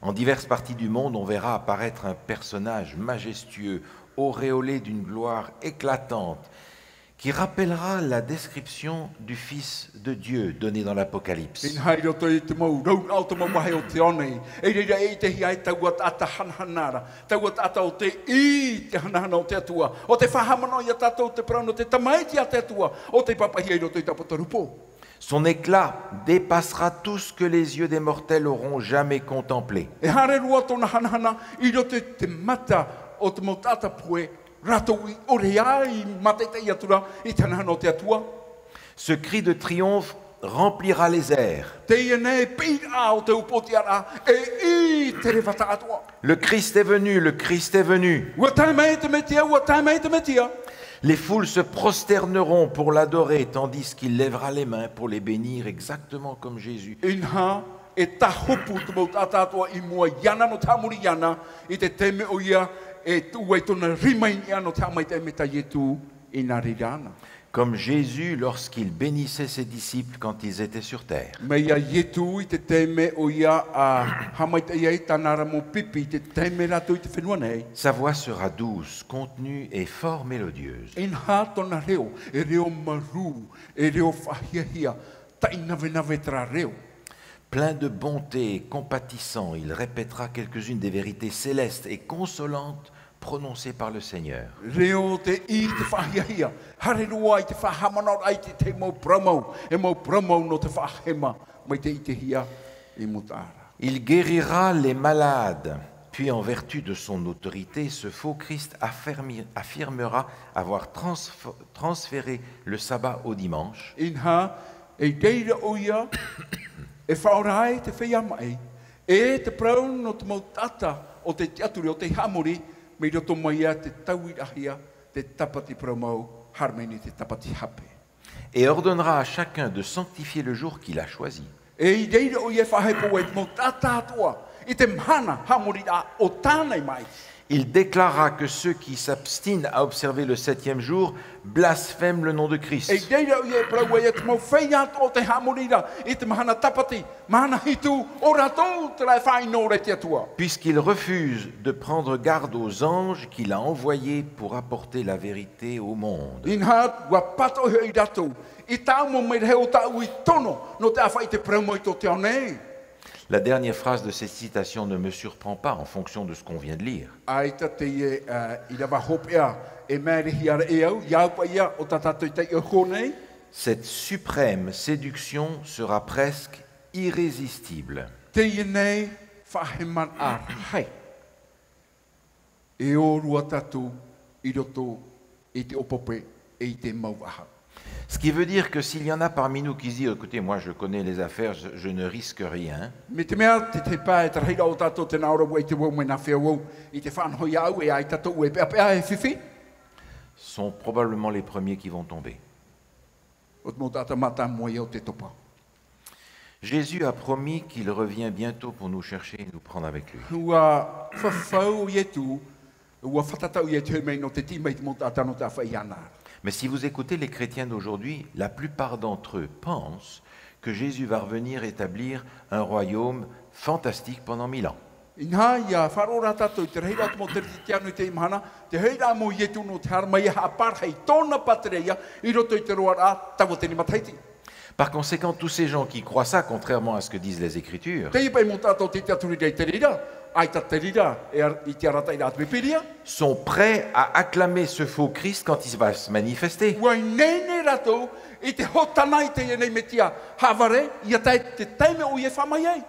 En diverses parties du monde, on verra apparaître un personnage majestueux, auréolé d'une gloire éclatante, qui rappellera la description du Fils de Dieu donnée dans l'Apocalypse. Inaha, i roto i te mau rauraʻa o te mau vāhi o te ao nei, e i reira e ʻitehia ai taua taʻata hanahana ra, taua taʻata o tē ʻī i te hanahana o te Atua, o tē faʻahaʻamanaʻo ia tātou te parau nō te Tamaiti a te Atua, o tē pāpaʻihia i roto i te ʻApotarupo. Son éclat dépassera tout ce que les yeux des mortels auront jamais contemplé. E haere roa tōna hanahana i roto i te mata o te mau taʻata pohe, rātou i ʻore ai, i mātaʻitaʻi atu ra i te hanahana o te Atua. Ce cri de triomphe remplira les airs. Teie nei piʻiraʻa o te upoʻotiʻaraʻa, e ʻī i te reva taʻatoʻa. Le Christ est venu, le Christ est venu. Ua tae mai te Metia, ua tae mai te Metia. Les foules se prosterneront pour l'adorer, tandis qu'il lèvera les mains pour les bénir, exactement comme Jésus. Inaha, e tāhopu te mau taʻata atoʻa i mua iāna nō te haʻamori iāna, i te taime ʻoia e tuʻu ai tōna rima i niʻa nō te haʻamaitaʻi mai tā Ietu i nā reira na. Comme Jésus lorsqu'il bénissait ses disciples quand ils étaient sur terre. Mai iā Ietu i te taime ʻoia a haʻamaitaʻi ai tāna ra mau pipi i te taime rātou i te fenua nei. Sa voix sera douce, contenue et fort mélodieuse. Inaha tōna reo, e reo marū, e reo faʻahiahia, taʻinavenave terā reo. Plein de bonté et compatissant, il répétera quelques-unes des vérités célestes et consolantes prononcées par le Seigneur. Reo tē ʻī i te faʻahiahia, haere roa i te faʻahaʻamanaʻoraʻa i te tahi mau parau mau, e mau parau mau nō te faʻahema, mai te ʻitehia i mūtaʻa ra. Il guérira les malades, puis en vertu de son autorité, ce faux Christ affermi- affirmera avoir transf- transféré le sabbat au dimanche. Inaha, e i reira ʻoia e faʻaora ai te feiā maʻi, e te parau nō te mau taʻata o te tiʻaturi, o te haʻamori, mai roto mai ia te tauiraʻahia, te tāpati parau mau, haere mai nei te tāpati hape. Et ordonnera à chacun de sanctifier le jour qu'il a choisi. E i reira ʻoia e faʻahepo ai te mau taʻata atoʻa i te mahana haʻamoriraʻa o tāna i maʻi. Il déclarera que ceux qui s'obstinent à observer le septième jour blasphèment le nom de Christ. E i reira ʻoia e parau ai ia te mau feiā atoʻa o te haʻamoriraʻa i te mahana tāpati, mahana hitu, ʻo rātou terā e faʻaʻino ra i te Atua. Puisqu'ils refusent de prendre garde aux anges qu'il a envoyés pour apporter la vérité au monde. Inaha, ua pātoʻi hoʻi rātou i tāʻu mau merahi, ʻo tāʻu i tono nō te ʻāfaʻi i te parau mau i tō te ao nei. La dernière phrase de cette citation ne me surprend pas en fonction de ce qu'on vient de lire. ʻAita teie, ā, ʻīrava hopeʻa e maerehia ra e au, i au paʻi ia o tā tātou i taiʻo iho nei. Cette suprême séduction sera presque irrésistible. Teie nei faʻahemaraʻa rahi. E ō roa tātou i roto i te ʻōpope e i te mau vaha. Ce qui veut dire que s'il y en a parmi nous qui se disent, écoutez, moi je connais les affaires, je, je ne risque rien, Mai te mea, te tahi pae, terā hira o tātou tē nā ʻō ra vau, ʻaita vau e mea nā fea vau i te faʻanaho iāʻu, e ʻaita tōʻu e peʻapeʻa e fifi. Sont probablement les premiers qui vont tomber. ʻO te mau taʻata mātāmua ia o te topa. Jésus a promis qu'il revient bientôt pour nous chercher et nous prendre avec lui. Ua fafau ʻo Ietu, ua fātata ʻo Ietu mai nō te tiʻi mai i te mau taʻata nō te ʻāfaʻi iāna. Mais si vous écoutez les chrétiens d'aujourd'hui, la plupart d'entre eux pensent que Jésus va revenir établir un royaume fantastique pendant mille ans. Inaha, ʻia faʻaroʻo rā tātou i te rahiraʻa o te mau kerisetiano i teie mahana, te rahiraʻa mau Ietu nō te haere mai e haʻaparahi tōna pātireia i roto i te roaraʻa tauatini matahiti. Par conséquent, tous ces gens qui croient ça, contrairement à ce que disent les Écritures, Teie paʻi mau taʻata tei tiʻaturi ra i te reira, ʻaita te reira, e ar-, i te arataʻiraʻa a te Pīpīria. Sont prêts à acclamer ce faux Christ quand il va se manifester. Ua ineine rātou i te hōtana i teie nei Metia haʻavare, ʻia tae i te taime ʻoia e faʻaʻite ai.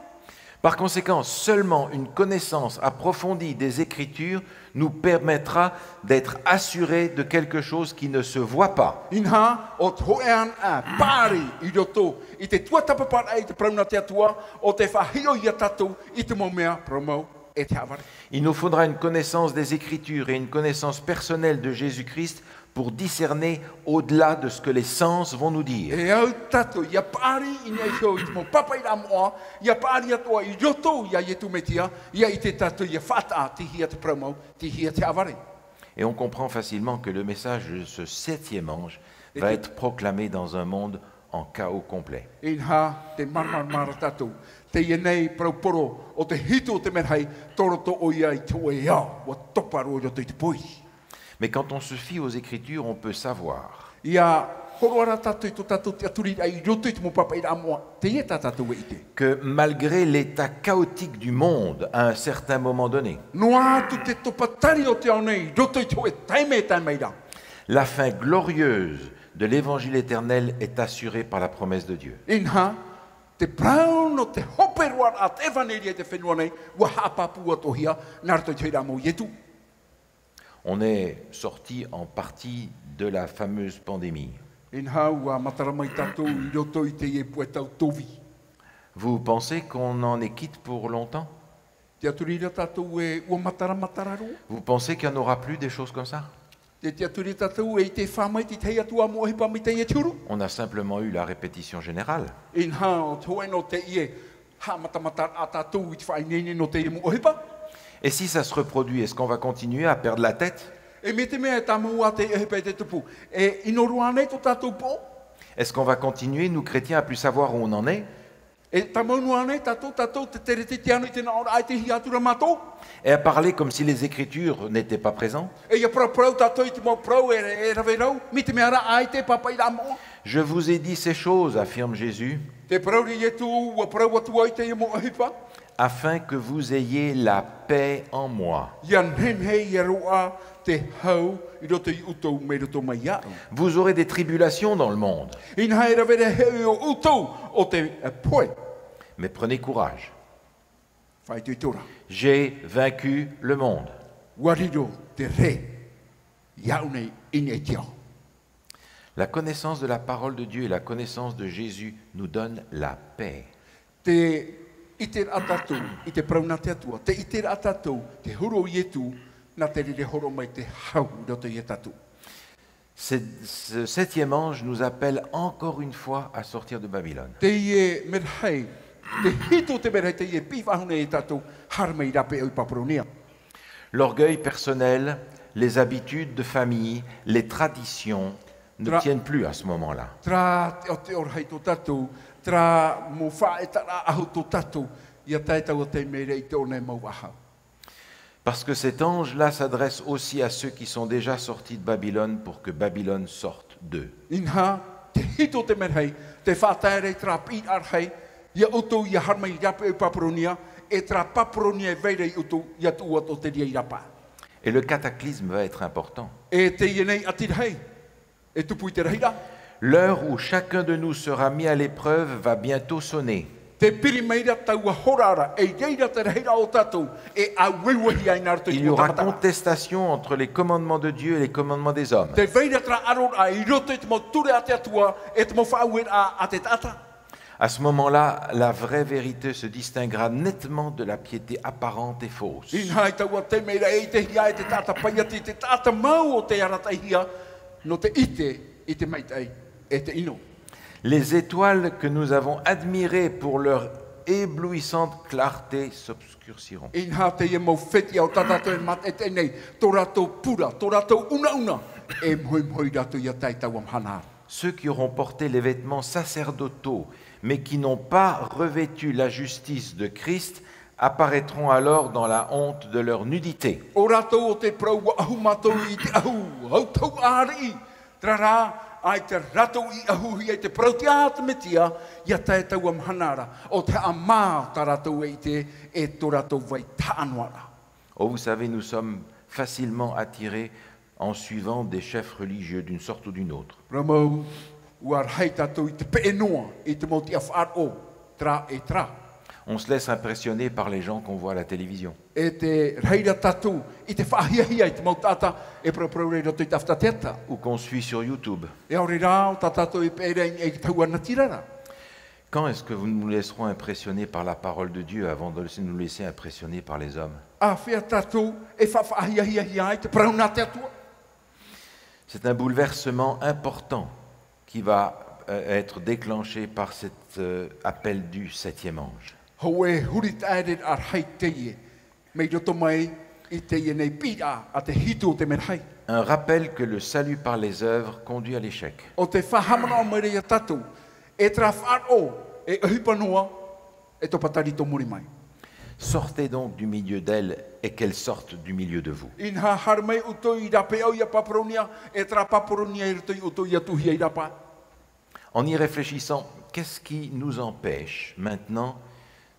Par conséquent, seulement une connaissance approfondie des Écritures nous permettra d'être assurés de quelque chose qui ne se voit pas. Inaha, ʻo te hōʻē anaʻe paʻari i roto i te tuatāpaparaʻa i te parau nā te Atua, ʻo tē faʻahiʻo ia tātou i te mau mea parau mau e te haʻavare. Il nous faudra une connaissance des Écritures et une connaissance personnelle de Jésus-Christ pour discerner au-delà de ce que les sens vont nous dire. E au tātou ʻia paʻari i niʻa iho i te mau pāpaʻiraʻa moʻa, ʻia paʻari atoʻa i roto ia Ietu Metia, ʻia ʻite tātou ʻia faʻataʻa tei hea te parau mau, tei hea te haʻavare. Et on comprend facilement que le message de ce septième ange va être proclamé dans un monde en chaos complet. Inaha, tē māramarama ra tātou, teie nei parau poro o te hitu o te merahi, tō roto ʻoia i te hōʻē ao ua topa roa i roto i te poiri. Mais quand on se fie aux Écritures, on peut savoir ʻIa hōroʻa rā tātou i tō tātou tiʻaturiraʻa i roto i te mau pāpaʻiraʻa moʻa, teie tā tātou e ʻite. Que malgré l'état chaotique du monde à un certain moment donné, Noa atu te topa tari o te ao nei i roto i te hōʻē taime e tae mai ra. La fin glorieuse de l'évangile éternel est assurée par la promesse de Dieu. Inaha, te parau nō te hope roa a te ʻevaneria i te fenua nei, ua haʻapāpū atoʻa hia, nā roto i te rahiraʻa mau Ietu. On est sorti en partie de la fameuse pandémie. Inaha, ua matara mai tātou i roto i teie puʻe tau Covid. Vous pensez qu'on en est quitte pour longtemps ? Tiʻaturi ra tātou ē ua matara, matara roa. Vous pensez qu'il n'y en aura plus des choses comme ça ? Te tiʻaturi tātou ē ʻaita e faʻamaitaʻi atu ā mau ʻohipa mai teie te huru. On a simplement eu la répétition générale. Inaha, ʻo te hōʻē noa teie haʻamatamata a tātou i te faʻaineine nō teie mau ʻohipa. Et si ça se reproduit, est-ce qu'on va continuer à perdre la tête ? E mai te mea e tāmau ā te ʻohipa e te tupu, e ʻino roa ānei tō tātou pō? Est-ce qu'on va continuer, nous chrétiens, à plus savoir où on en est ? E tāmau noa ānei tātou, tātou te kerisetiano i te naʻo ra ʻaita e hia atu ra mātou? Et à parler comme si les Écritures n'étaient pas présentes ? E ʻia paraparau tātou i te mau parau e, e rave rau, mai te mea rā ʻaita e pāpaʻiraʻa moʻa. Je vous ai dit ces choses, affirme Jésus, Te parau ra Ietu, ua parau atu ai teie mau ʻohipa. Afin que vous ayez la paix en moi. ʻIa nehenehe ʻia roaʻa te hau i roto ia ʻoutou mai roto mai iāʻu. Vous aurez des tribulations dans le monde. Inaha, e rave ra hoʻi ʻoutou o te, e, pohe. Mais prenez courage. Faʻaitoito ra. J'ai vaincu le monde. Ua riro te rehe iāʻu nei i niʻa i te ao. La connaissance de la parole de Dieu et la connaissance de Jésus nous donne la paix. Te ʻiteraʻa tātou i te parau nā te Atua, te ʻiteraʻa tātou te huru o Ietu, nā te reira e hōroʻa mai te hau i roto ia tātou. Ce, ce septième ange nous appelle encore une fois à sortir de Babylone. Teie merahi, te hitu o te merahi, teie e piʻi faʻahou nei ia tātou, haere mai i rāpae ʻo Papuronia. L'orgueil personnel, les habitudes de famille, les traditions ne Tra- tiennent plus à ce moment-là. Terā teʻoteʻo rahi tō tātou, terā mau faʻaʻiteraʻa ʻahu tō tātou, ʻia tae taua taime ra i tōna mau vaʻa hau. Parce que cet ange-là s'adresse aussi à ceux qui sont déjà sortis de Babylone pour que Babylone sorte d'eux. Inaha, te hitu o te merahi, tē faʻatae ra i terā piʻiraʻa rahi, ia ʻoutou ʻia haere mai i rāpae ʻo Papuronia, e terā Papuronia e vai ra ia ʻoutou, ʻia tuʻu atoʻa te reira i rāpae. Et le cataclysme va être important. E teie nei ʻati rahi, e tupu i te rahiraʻa. L'heure où chacun de nous sera mis à l'épreuve va bientôt sonner. Te piri mai ra taua hora ra, e i reira te rahiraʻa o tātou, e aueuehia ai nā roto i te mau tamatara. Il y aura contestation entre les commandements de Dieu et les commandements des hommes. Tē vai ra terā ʻaroraʻa i roto i te mau ture a te Atua, e te mau faʻaueraʻa a te taʻata. À ce moment-là, la vraie vérité se distinguera nettement de la piété apparente et fausse. Inaha, i taua taime ra e ʻitehia e te taʻata paiati, te taʻata mau o tē arataʻihia, nō te ʻite i te maitaʻi e te ʻino. Les étoiles que nous avons admirées pour leur éblouissante clarté s'obscurciront. Inaha teie mau fetiʻa o tā tātou e mātaʻitaʻi nei, tō rātou pura, tō rātou unauna, e mohimohi rātou ia tae i taua mahana ra. Ceux qui auront porté les vêtements sacerdotaux, mais qui n'ont pas revêtu la justice de Christ, apparaîtront alors dans la honte de leur nudité. O rātou o te parau ʻua ʻahu mātou i te ʻahu, ʻahu tau ariʻi, terā rā, ʻaita rātou i ʻahuhia i te parauhia a te Mesia, ia tae i taua mahana ra, ʻo te haʻamā tā rātou e ʻite, e tō rātou vai taʻa noa ra. Oh, vous savez, nous sommes facilement attirés en suivant des chefs religieux d'une sorte ou d'une autre. Parau mau, ʻua rahi tātou i te peʻe noa, i te mau tiʻa faʻaroʻo, terā e terā. On se laisse impressionner par les gens qu'on voit à la télévision. E te rahi ra tātou i te faʻahiahia i te mau taʻata e paraparau ra i roto i te ʻāfata teata. Ou qu'on suit sur YouTube. E ʻaore rā, ʻo tā tātou e peʻe ra i te hau natirara. Quand est-ce que nous nous laisserons impressionner par la parole de Dieu avant de nous laisser impressionner par les hommes ? Āfea tātou e faʻahiahiahia ai te parau nā te Atua. C'est un bouleversement important qui va, euh, être déclenché par cet, euh, appel du septième ange. Hou e huri taʻere rahi teie, mai roto mai i teie nei piʻiraʻa a te hitu o te merahi. Un rappel que le salut par les œuvres conduit à l'échec. ʻO te faʻahaʻamanaʻo mai ra ia tātou, e terā faʻaroʻo e ʻohipa noa, e topa tari tō muri mai. Sortez donc du milieu d'elles et qu'elles sortent du milieu de vous. Inaha haere mai ʻoutou i rāpae aʻe ia Paparonia, e terā Paparonia i roto ia ʻoutou ia tuʻuhia i rāpae. En y réfléchissant, qu'est-ce qui nous empêche maintenant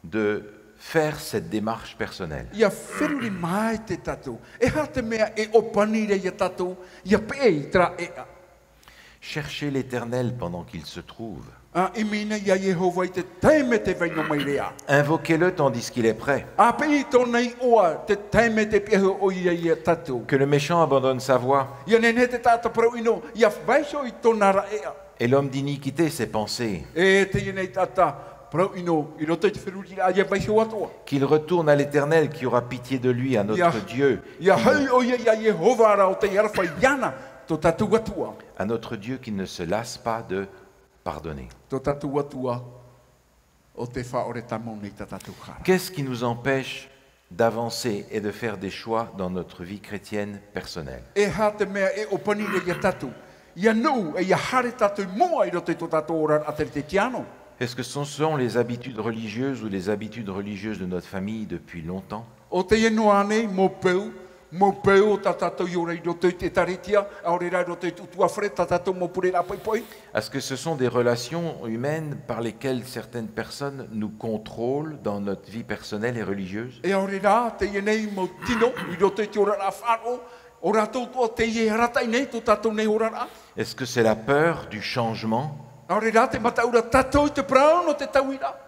de faire cette démarche personnelle ? Ia feruri maitaʻi tātou. E aha te mea e ʻōpani ra ia tātou, ia peʻe i terā ʻēʻa. Cherchez l'Éternel pendant qu'il se trouve. ʻA ʻimi na ia Iehova i te taime tē vai noa mai ra. Invoquez-le tandis qu'il est près. ʻA piʻi i tōna iʻoa i te taime tē pihaʻi iho ʻoia ia tātou. Que le méchant abandonne sa voie. Ia nehenehe te taʻata parau ʻino, ia vaiiho i tōna ra ʻēʻa. Et l'homme d'iniquité ses pensées. E teie nei taʻata parau ʻino i roto i te feruriraʻa, ia vaiiho atoʻa. Qu'il retourne à l'Éternel qui aura pitié de lui, à notre Dieu. Ia hoʻi ʻoia ia Iehova ra ʻo tei aroha iāna, tō tātou Atua. À notre Dieu qui ne se lasse pas de pardonner. Tō tātou Atua ʻo tē faʻaʻore tāmau nei i tā tātou hara. Qu'est-ce qui nous empêche d'avancer et de faire des choix dans notre vie chrétienne personnelle ? E aha te mea e ʻōpani ra ia tātou, ia nuʻu, e ia haere tātou i mua i roto i tō tātou oraraʻa teretetiano ? Est-ce que ce sont les habitudes religieuses ou les habitudes religieuses de notre famille depuis longtemps ? ʻO teie noa ānei mau peu, mau peu o tā tātou i ora i roto i te ʻĒtārētia, ʻaore rā i roto i te ʻutuāfare, tā tātou mau pureraʻa poʻipoʻi. Est-ce que ce sont des relations humaines par lesquelles certaines personnes nous contrôlent dans notre vie personnelle et religieuse ? E ʻaore rā, teie nei mau tino i roto i te oraraʻa faʻaroʻo, ʻo rātou atoʻa tei arataʻi nei tō tātou nei oraraʻa. Est-ce que c'est la peur du changement ? ʻAore rā, te mataʻu ra tātou i te parau nō te tauiraʻa.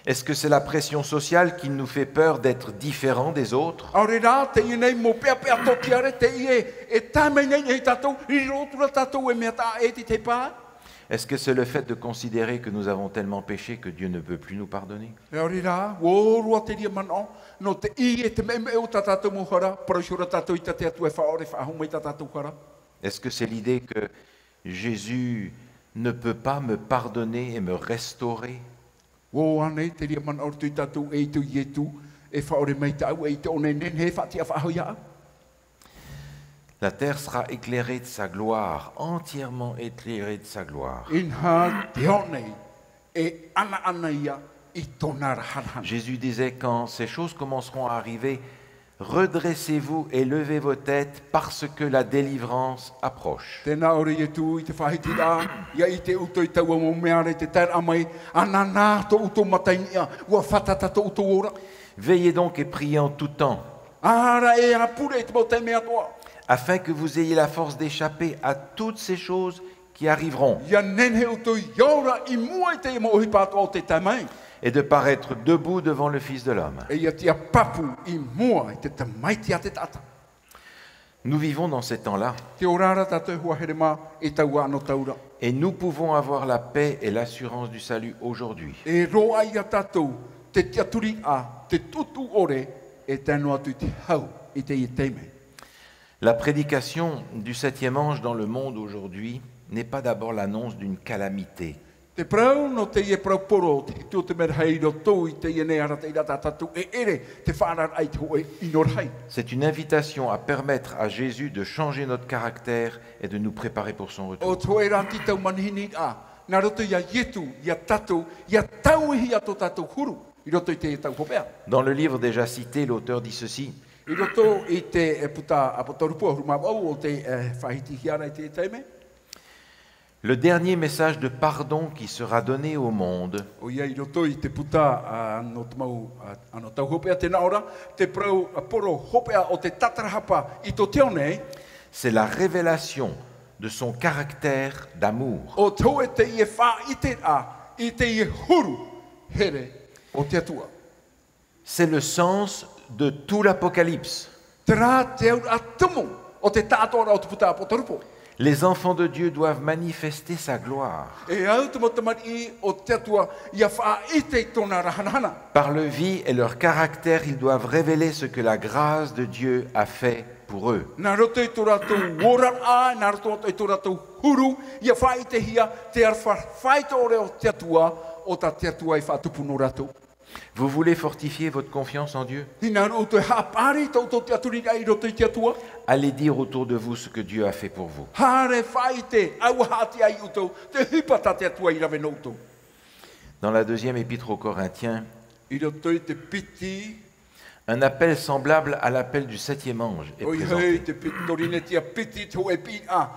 Est-ce que c'est la pression sociale qui nous fait peur d'être différents des autres ? ʻAore rā, teie nei mau peʻapeʻa tōtiare, teie e tae mai nei ia tātou, riro atu ra tātou e mea taʻa ʻē i te tahi pae. Est-ce que c'est le fait de considérer que nous avons tellement péché que Dieu ne peut plus nous pardonner ? E ʻaore rā, ʻua ō roa te reira manaʻo, nō te ʻī e te meʻemeʻe o tā tātou mau hara, parau iho ra tātou i tā te Atua e faʻaʻore faʻahou mai i tā tātou hara. Est-ce que c'est l'idée que Jésus ne peut pas me pardonner et me restaurer ? ʻUa ō ānei te reira manaʻo i roto ia tātou ē ʻaita ʻo Ietu e faʻaʻore mai tāʻu, ʻaita ʻōna e nehenehe e faʻatiʻa faʻahou iāʻu ? La terre sera éclairée de sa gloire, entièrement éclairée de sa gloire. Inaha te ao nei e ʻanaʻana ia i tōna ra hanahana. Jésus disait, quand ces choses commenceront à arriver, redressez-vous et levez vos têtes parce que la délivrance approche. Tē nā ʻō ra Ietu i te faʻahitiraʻa, ia ʻite ʻoutou i taua mau mea ra i te taeraʻa mai, ananahi tō ʻoutou mata i niʻa, ʻua fātata tō ʻoutou ora. Veillez donc et priez en tout temps. ʻĀ rā e ʻāpure i te mau taime atoʻa. Afin que vous ayez la force d'échapper à toutes ces choses qui arriveront. Ia nehenehe ʻoutou i ora i mua i te mau ʻohipa atoʻa o tē tae mai. Et de paraître debout devant le Fils de l'homme. E ia tiʻa pāpū i mua i te Tamaiti a te taʻata. Nous vivons dans ces temps-là. Tē ora ra tātou e hoa here mā i taua anotau ra. Et nous pouvons avoir la paix et l'assurance du salut aujourd'hui. E roaʻa ia tātou te tiʻaturiraʻa, te tuʻutuʻu ʻore e tae noa atu i te hau i teie taime. La prédication du septième ange dans le monde aujourd'hui n'est pas d'abord l'annonce d'une calamité. Te parau nō teie parau poro, te hitu o te merahi i roto i teie nei arataʻiraʻa tā tātou e ʻere te faʻaararaʻa i te hōʻē ʻino rahi. C'est une invitation à permettre à Jésus de changer notre caractère et de nous préparer pour son retour. ʻO te hōʻē rā tītau manihiniraʻa, nā roto iā Ietu, iā tātou, ʻia tauihia tō tātou huru, i roto i te tau hopeʻa. Dans le livre déjà cité, l'auteur dit ceci. I roto i te, e, puta ʻApotarupo ʻahuru mā vaʻu o tē, e, faʻahitihia ra i teie taime. Le dernier message de pardon qui sera donné au monde, ʻOia i roto i te puta, a, nō te mau, a, anō tau hopeʻa tē nā ʻō ra, te parau, a, poro hopeʻa o te tātarahapa i tō te ao nei. C'est la révélation de son caractère d'amour. ʻO te hōʻē teie faʻaʻiteraʻa i teie huru here o te Atua. C'est le sens de tout l'Apocalypse. Terā te auraʻa tumu o te taʻatoʻaraʻa o te puta ʻApotarupo. Les enfants de Dieu doivent manifester sa gloire. E au te mau tamariʻi o te Atua ʻia faʻaʻite i tōna ra hanahana. Par leur vie et leur caractère, ils doivent révéler ce que la grâce de Dieu a fait pour eux. Nā roto i tō rātou oraraʻa, nā roto i tō rātou huru, ʻia faʻaʻitehia te aroha faʻaitoito o te Atua, ʻo tā te Atua i faʻatupu nō rātou. Vous voulez fortifier votre confiance en Dieu ? Hinaʻaro ʻoutou e haʻapaʻari tō ʻoutou tiʻaturiraʻa i roto i te Atua. Allez dire autour de vous ce que Dieu a fait pour vous. Haere faʻaʻite, ʻaua haʻatiʻa iā ʻoutou te ʻohipa tā te Atua i rave nō ʻoutou. Dans la deuxième épître aux Corinthiens, I roto i te piti, un appel semblable à l'appel du septième ange est ʻoia hoʻi présenté. Te piti Korinetia piti, te hōʻē piʻiraʻa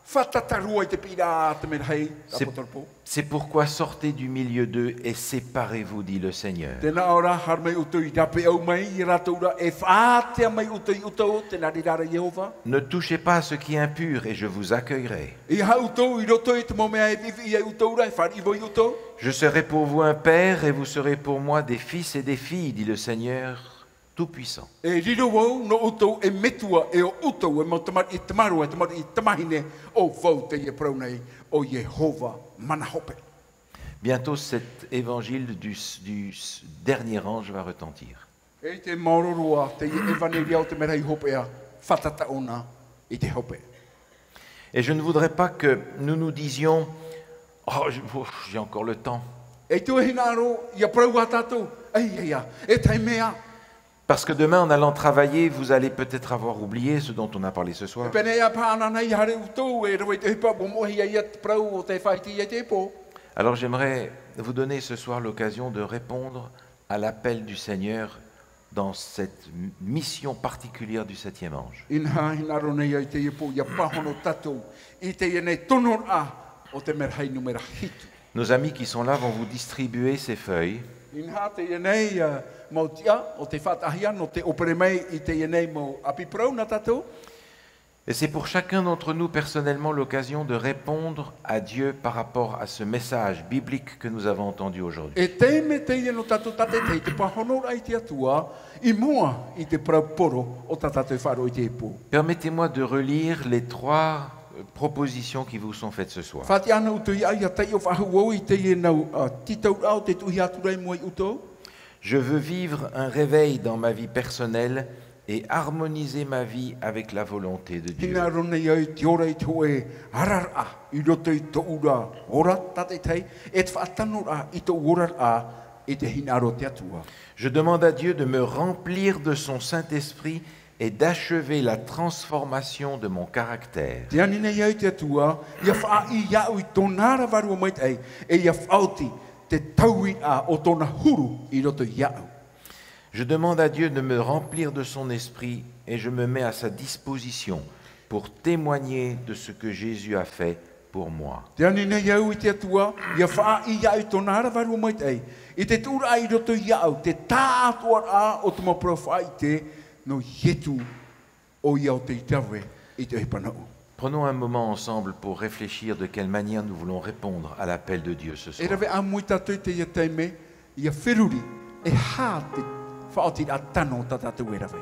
fātata roa i te piʻiraʻa a te merahi, C'est, ʻApotarupo. C'est pourquoi sortez du milieu d'eux et séparez-vous, dit le Seigneur. Tē nā ʻō ra, haere mai ʻoutou i rāpae mai iā rātou ra, e faʻaātea mai ʻoutou iā ʻoutou, tē nā reira ra Iehova. Ne touchez pas à ce qui est impur et je vous accueillerai. ʻEiaha ʻoutou i roto i te mau mea e viʻiviʻi iā ʻoutou ra, e fāriʻi vau iā ʻoutou. Je serai pour vous un père et vous serez pour moi des fils et des filles, dit le Seigneur Tout-Puissant. E riro vau nō ʻoutou e metua, e ʻo ʻoutou e mau tamariʻi tamaroa, e tamariʻi tamāhine, ʻo vau teie parau nei, ʻo Iehova Mana Hope. Bientôt, cet évangile du, du dernier ange va retentir. E ʻite maoro roa teie ʻevaneria o te merahi hopeʻa, fātata ʻōna i te hope. Et je ne voudrais pas que nous nous disions, oh, je, oh, j'ai encore le temps. E ʻite e hinaʻaro, ʻia parau ā tātou, ʻaita, e taime ā. Parce que demain, en allant travailler, vous allez peut-être avoir oublié ce dont on a parlé ce soir. E pēnei ā paha ānānahi, ʻia haere ʻoutou e rave i te ʻohipa, ʻua moʻehia ia te parau o tē faʻahiti ai i teie pō. Alors j'aimerais vous donner ce soir l'occasion de répondre à l'appel du Seigneur dans cette mission particulière du septième ange. Inaha, hinaʻaro nei au i teie pō, ʻia pāhono tātou i teie nei tonoraʻa o te merahi numera hitu. Nos amis qui sont là vont vous distribuer ces feuilles. Inaha, teie nei, ā, mau tiʻa o tē faʻataʻahia nō te ʻōpere mai i teie nei mau ʻapi parau nā tātou. Et c'est pour chacun d'entre nous personnellement l'occasion de répondre à Dieu par rapport à ce message biblique que nous avons entendu aujourd'hui. E taime teie nō tātou tātaʻitahi, te pāhonoraʻa i te Atua, i mua i te parau poro o tā tātou e faʻaroʻo i teie pō. Permettez-moi de relire les trois, euh, propositions qui vous sont faites ce soir. Faʻatiʻa ānei ʻoutou iāʻu ʻia taiʻo faʻahou au i teie nau, ā, tītauraʻa o tē tuʻuhia atu ra i mua iā ʻoutou. Je veux vivre un réveil dans ma vie personnelle et harmoniser ma vie avec la volonté de Dieu. Hinaʻaro nei au i te ora i te hōʻē araraʻa i roto i tōʻu ra ora tātaʻitahi, e te faʻatanoraʻa i tōʻu oraraʻa i te hinaʻaro o te Atua. Je demande à Dieu de me remplir de son Saint-Esprit et d'achever la transformation de mon caractère. Tē ani nei au i te Atua, ʻia faʻaʻī iāʻu i tōna ra Vārua Maitaʻi, e ʻia faʻaoti te tauiraʻa o tōna huru i roto iāʻu. Je demande à Dieu de me remplir de son esprit et je me mets à sa disposition pour témoigner de ce que Jésus a fait pour moi. Tē ani nei au i te Atua, ʻia faʻaʻī iāʻu i tōna ra Vārua Maitaʻi, i te tuʻuraʻa i roto iāʻu, te tāʻātoʻaraʻa o te mau parau faʻaʻite nō Ietu, ʻoia ʻo tei rave i te ʻohipa nōʻu. Prenons un moment ensemble pour réfléchir de quelle manière nous voulons répondre à l'appel de Dieu ce soir. E rave ʻāmui tātou i teie taime, ʻia feruri, e aha te faʻaotiraʻa tano tā tātou e rave.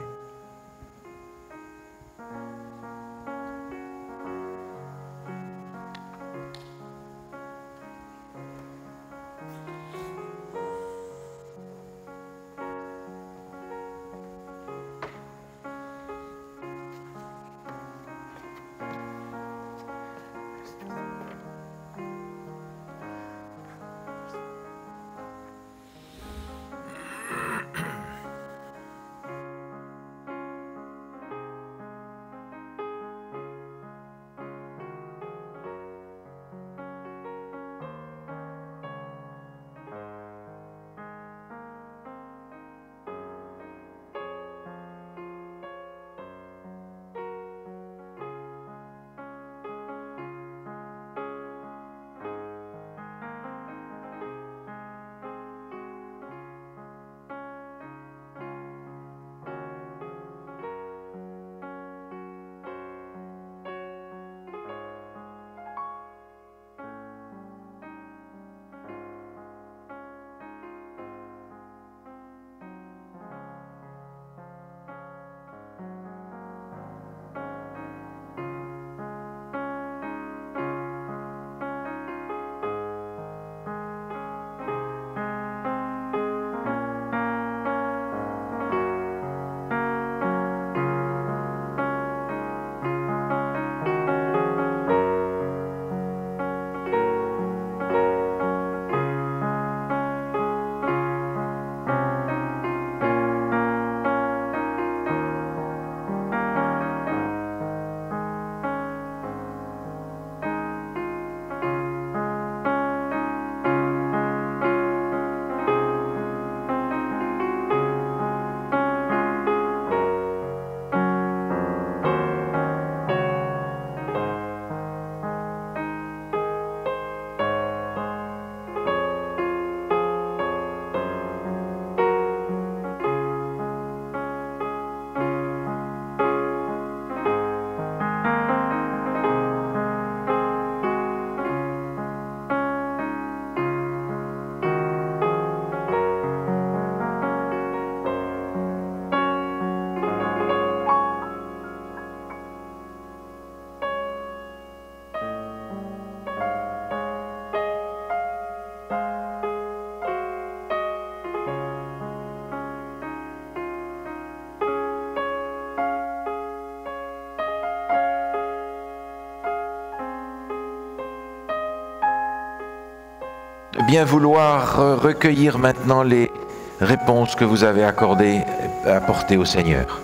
Bien vouloir, euh, recueillir maintenant les réponses que vous avez accordées, apportées au Seigneur.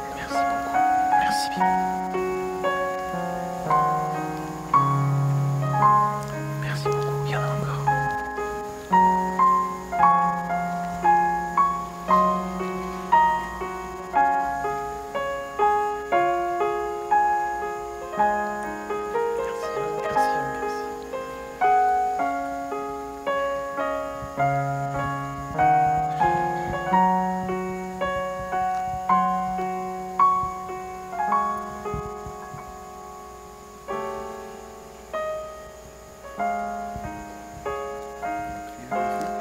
Merci beaucoup. Merci bien. Merci beaucoup. Il y en a encore. Merci, merci, merci.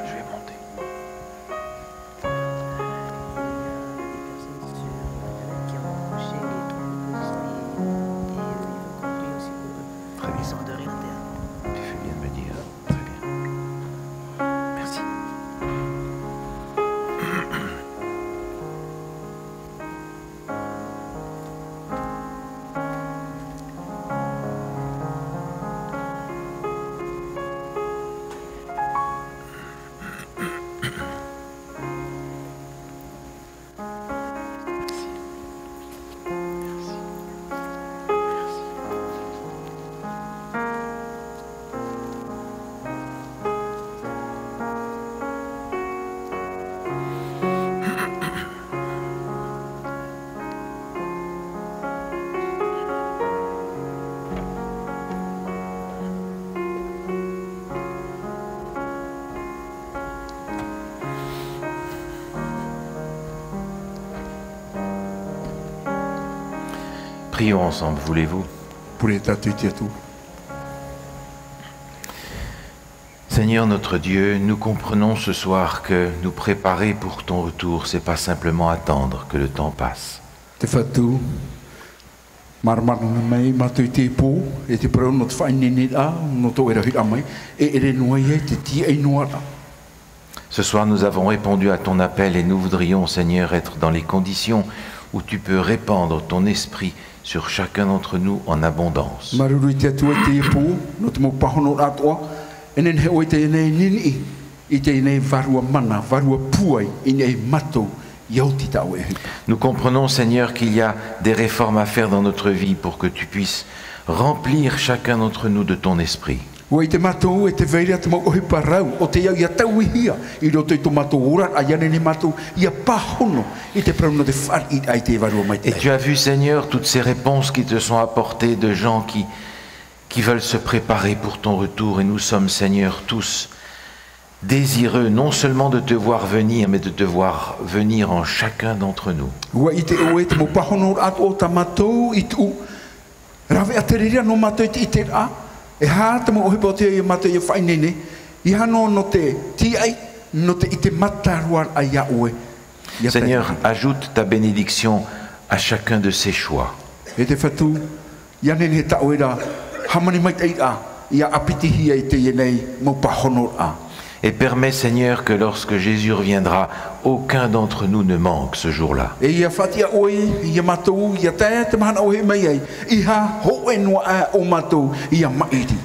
Je vais monter. Il y a des personnes sur Internet qui ont accroché les trois propositions et, et, euh, ils vont compter aussi pour eux. Très bien. Ils sont de rien. Tu fais bien de me dire. Très bien. Merci. Prions ensemble, voulez-vous ? Pure tātou i te Atua. Seigneur notre Dieu, nous comprenons ce soir que nous préparer pour ton retour, c'est pas simplement attendre que le temps passe. Te Fatu, māramarama mai mātou i teie pō, e te parau nō te faʻaineineraʻa, nō tō ʻoe rahiraʻa mai, e ʻere noa ia i te tīaʻi noa ra. Ce soir, nous avons répondu à ton appel et nous voudrions, Seigneur, être dans les conditions où tu peux répandre ton esprit sur chacun d'entre nous en abondance. Māuruuru i te Atua i teie pō, nō te mau pāhonoraʻa atoʻa, e nehenehe ʻoe i teie nei niniʻi, i teie nei vārua mana, vārua pūai, i niʻa ia mātou, ʻia oti tā ʻoe ʻohipa. Nous comprenons, Seigneur, qu'il y a des réformes à faire dans notre vie pour que tu puisses remplir chacun d'entre nous de ton esprit. ʻUa ʻite mātou e tē vai ra te mau ʻohipa rau, ʻo tei au ʻia tauihia i roto i tō mātou oraraʻa, ʻia nehenehe mātou ʻia pāhono i te parau nō te fāriʻiraʻa i te Vārua Maitaʻi. Et tu as vu, Seigneur, toutes ces réponses qui te sont apportées de gens qui, qui veulent se préparer pour ton retour. Et nous sommes, Seigneur, tous désireux non seulement de te voir venir, mais de te voir venir en chacun d'entre nous. ʻUa ʻite ʻoe te mau pāhonoraʻa atoʻa tā mātou i tuʻu, rave atu ra nō mātou i te ʻiteraʻa, e aha te mau ʻohipa ʻo tei au ia mātou ʻia faʻaineine, ʻeiaha noa nō te tīaʻi, nō te ʻite mataroaraʻa ia ʻoe. Seigneur, ajoute ta bénédiction à chacun de ces choix. E te Fatu, ʻia nehenehe tā ʻoe ra hāmani maitaʻiraʻa ʻia ʻāpitihia i teie nei mau pāhonoraʻa. Et permets, Seigneur, que lorsque Jésus reviendra, aucun d'entre nous ne manque ce jour-là. E ʻia faʻatiʻa ʻoe ia mātou, ia tae te mahana ʻoe e hoʻi mai ai, ʻeiaha hōʻē noa aʻe o mātou ʻia maʻiri.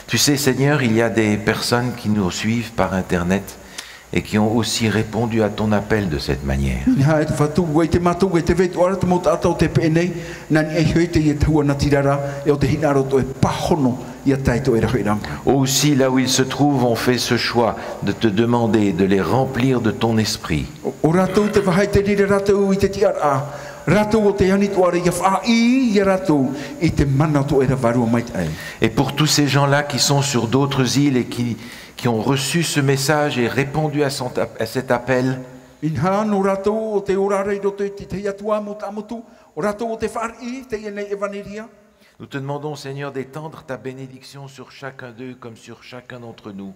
Tu sais, Seigneur, il y a des personnes qui nous suivent par Internet et qui ont aussi répondu à ton appel de cette manière. Inaha, e te Fatu, ʻua ʻite mātou e tē vai atoʻa ra te mau taʻata ʻo tē peʻe nei, nā niʻa iho i teie tahua natirara, e ʻo te hinaʻaro tō ʻoe pāhono ʻia tae i tō ʻoe rahiraʻa mai. Aussi, là où ils se trouvent, ont fait ce choix de te demander de les remplir de ton esprit. ʻO, ʻo rātou te vāhi i te reira rātou i te tiʻaraʻa, rātou ʻo tē ani atoʻa ra ʻia faʻaʻī ia rātou i te mana o tō ʻoe ra Vārua Maitaʻi. Et pour tous ces gens-là qui sont sur d'autres îles et qui qui ont reçu ce message et répondu à son, à cet appel. Inaha, nō rātou ʻo tē ora ra i roto i te tahi atu mau taʻamotu, ʻo rātou ʻo tē fāriʻi i teie nei ʻevaneria. Nous te demandons, Seigneur, d'étendre ta bénédiction sur chacun d'eux comme sur chacun d'entre nous.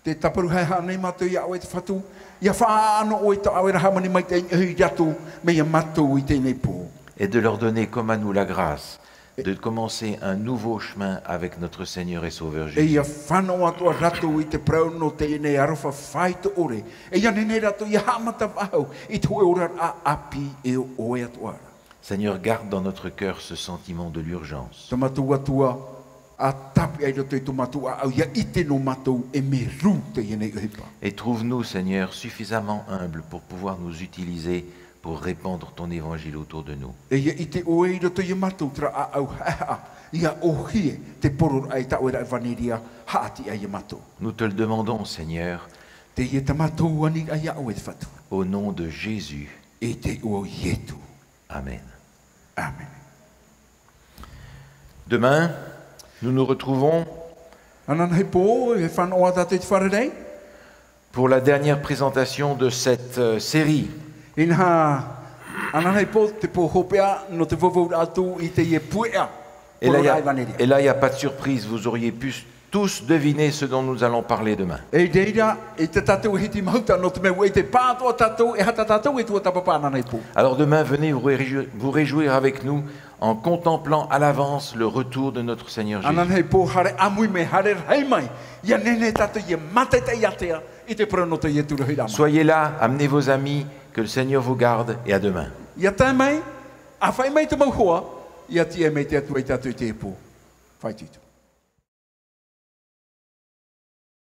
Te tāparu haʻehaʻa nei mātou iā ʻoe te Fatu, ʻia faʻaʻano ʻoe i tō ʻoe ra hāmani maitaʻi i niʻa iho ia rātou, mai iā mātou i teie nei pō. Et de leur donner comme à nous la grâce de commencer un nouveau chemin avec notre Seigneur et Sauveur Jésus. E ʻia fānaʻo atoʻa rātou i te parau nō teie nei aroha faito ʻore. E ʻia nehenehe rātou ʻia haʻamata faʻahou i te hōʻē oraraʻa ʻāpī e ʻo ʻoe atoʻa ra. Seigneur, garde dans notre cœur ce sentiment de l'urgence. Tō mātou Atua, ʻa tāpeʻa i roto i tō mātou ʻāʻau, ʻia ʻite nō mātou e mea rū teie nei ʻohipa. Et trouve-nous, Seigneur, suffisamment humbles pour pouvoir nous utiliser pour répandre ton évangile autour de nous. E ʻia ʻite ʻoe i roto ia mātou terā ʻāʻau haʻehaʻa, ʻia ʻōhie te poroʻraʻa i tā ʻoe ra ʻevaneria, haʻatiʻa ia mātou. Nous te le demandons, Seigneur, Teie tā mātou aniraʻa iā ʻoe te Fatu. Au nom de Jésus. I te iʻoa o Ietu. Amen. Amen. Demain, nous nous retrouvons Ananahi pō, e fānaʻo ā tātou i te fārerei. Pour la dernière présentation de cette, euh, série. Inaha, ananahi pō, te pō hopeʻa, nō te vauvau atu i teie pueʻa. Et là, il y a, Poroʻraʻa ʻevaneria. Et là, il y a pas de surprise, vous auriez pu tous deviner ce dont nous allons parler demain. E reira, e te tātou e hiti mahuta, nō te mea ʻua ʻite pāʻatoʻa tātou, e aha tā tātou e tuatāpapa ananahi pō. Alors demain, venez vous réjou-, vous réjouir avec nous en contemplant à l'avance le retour de notre Seigneur Jésus. Ananahi pō, haere ʻāmui mai, haere rahi mai, ʻia nehenehe tātou ʻia mātaʻitaʻi ātea i te parau nō tō Ietu rohi rā mai. Soyez là, amenez vos amis, que le Seigneur vous garde et à demain. ʻIa tae mai, ʻa fai mai te mau hoa, ʻia tiʻa mai te Atua ia tātou i teie pō. Faʻaitoito.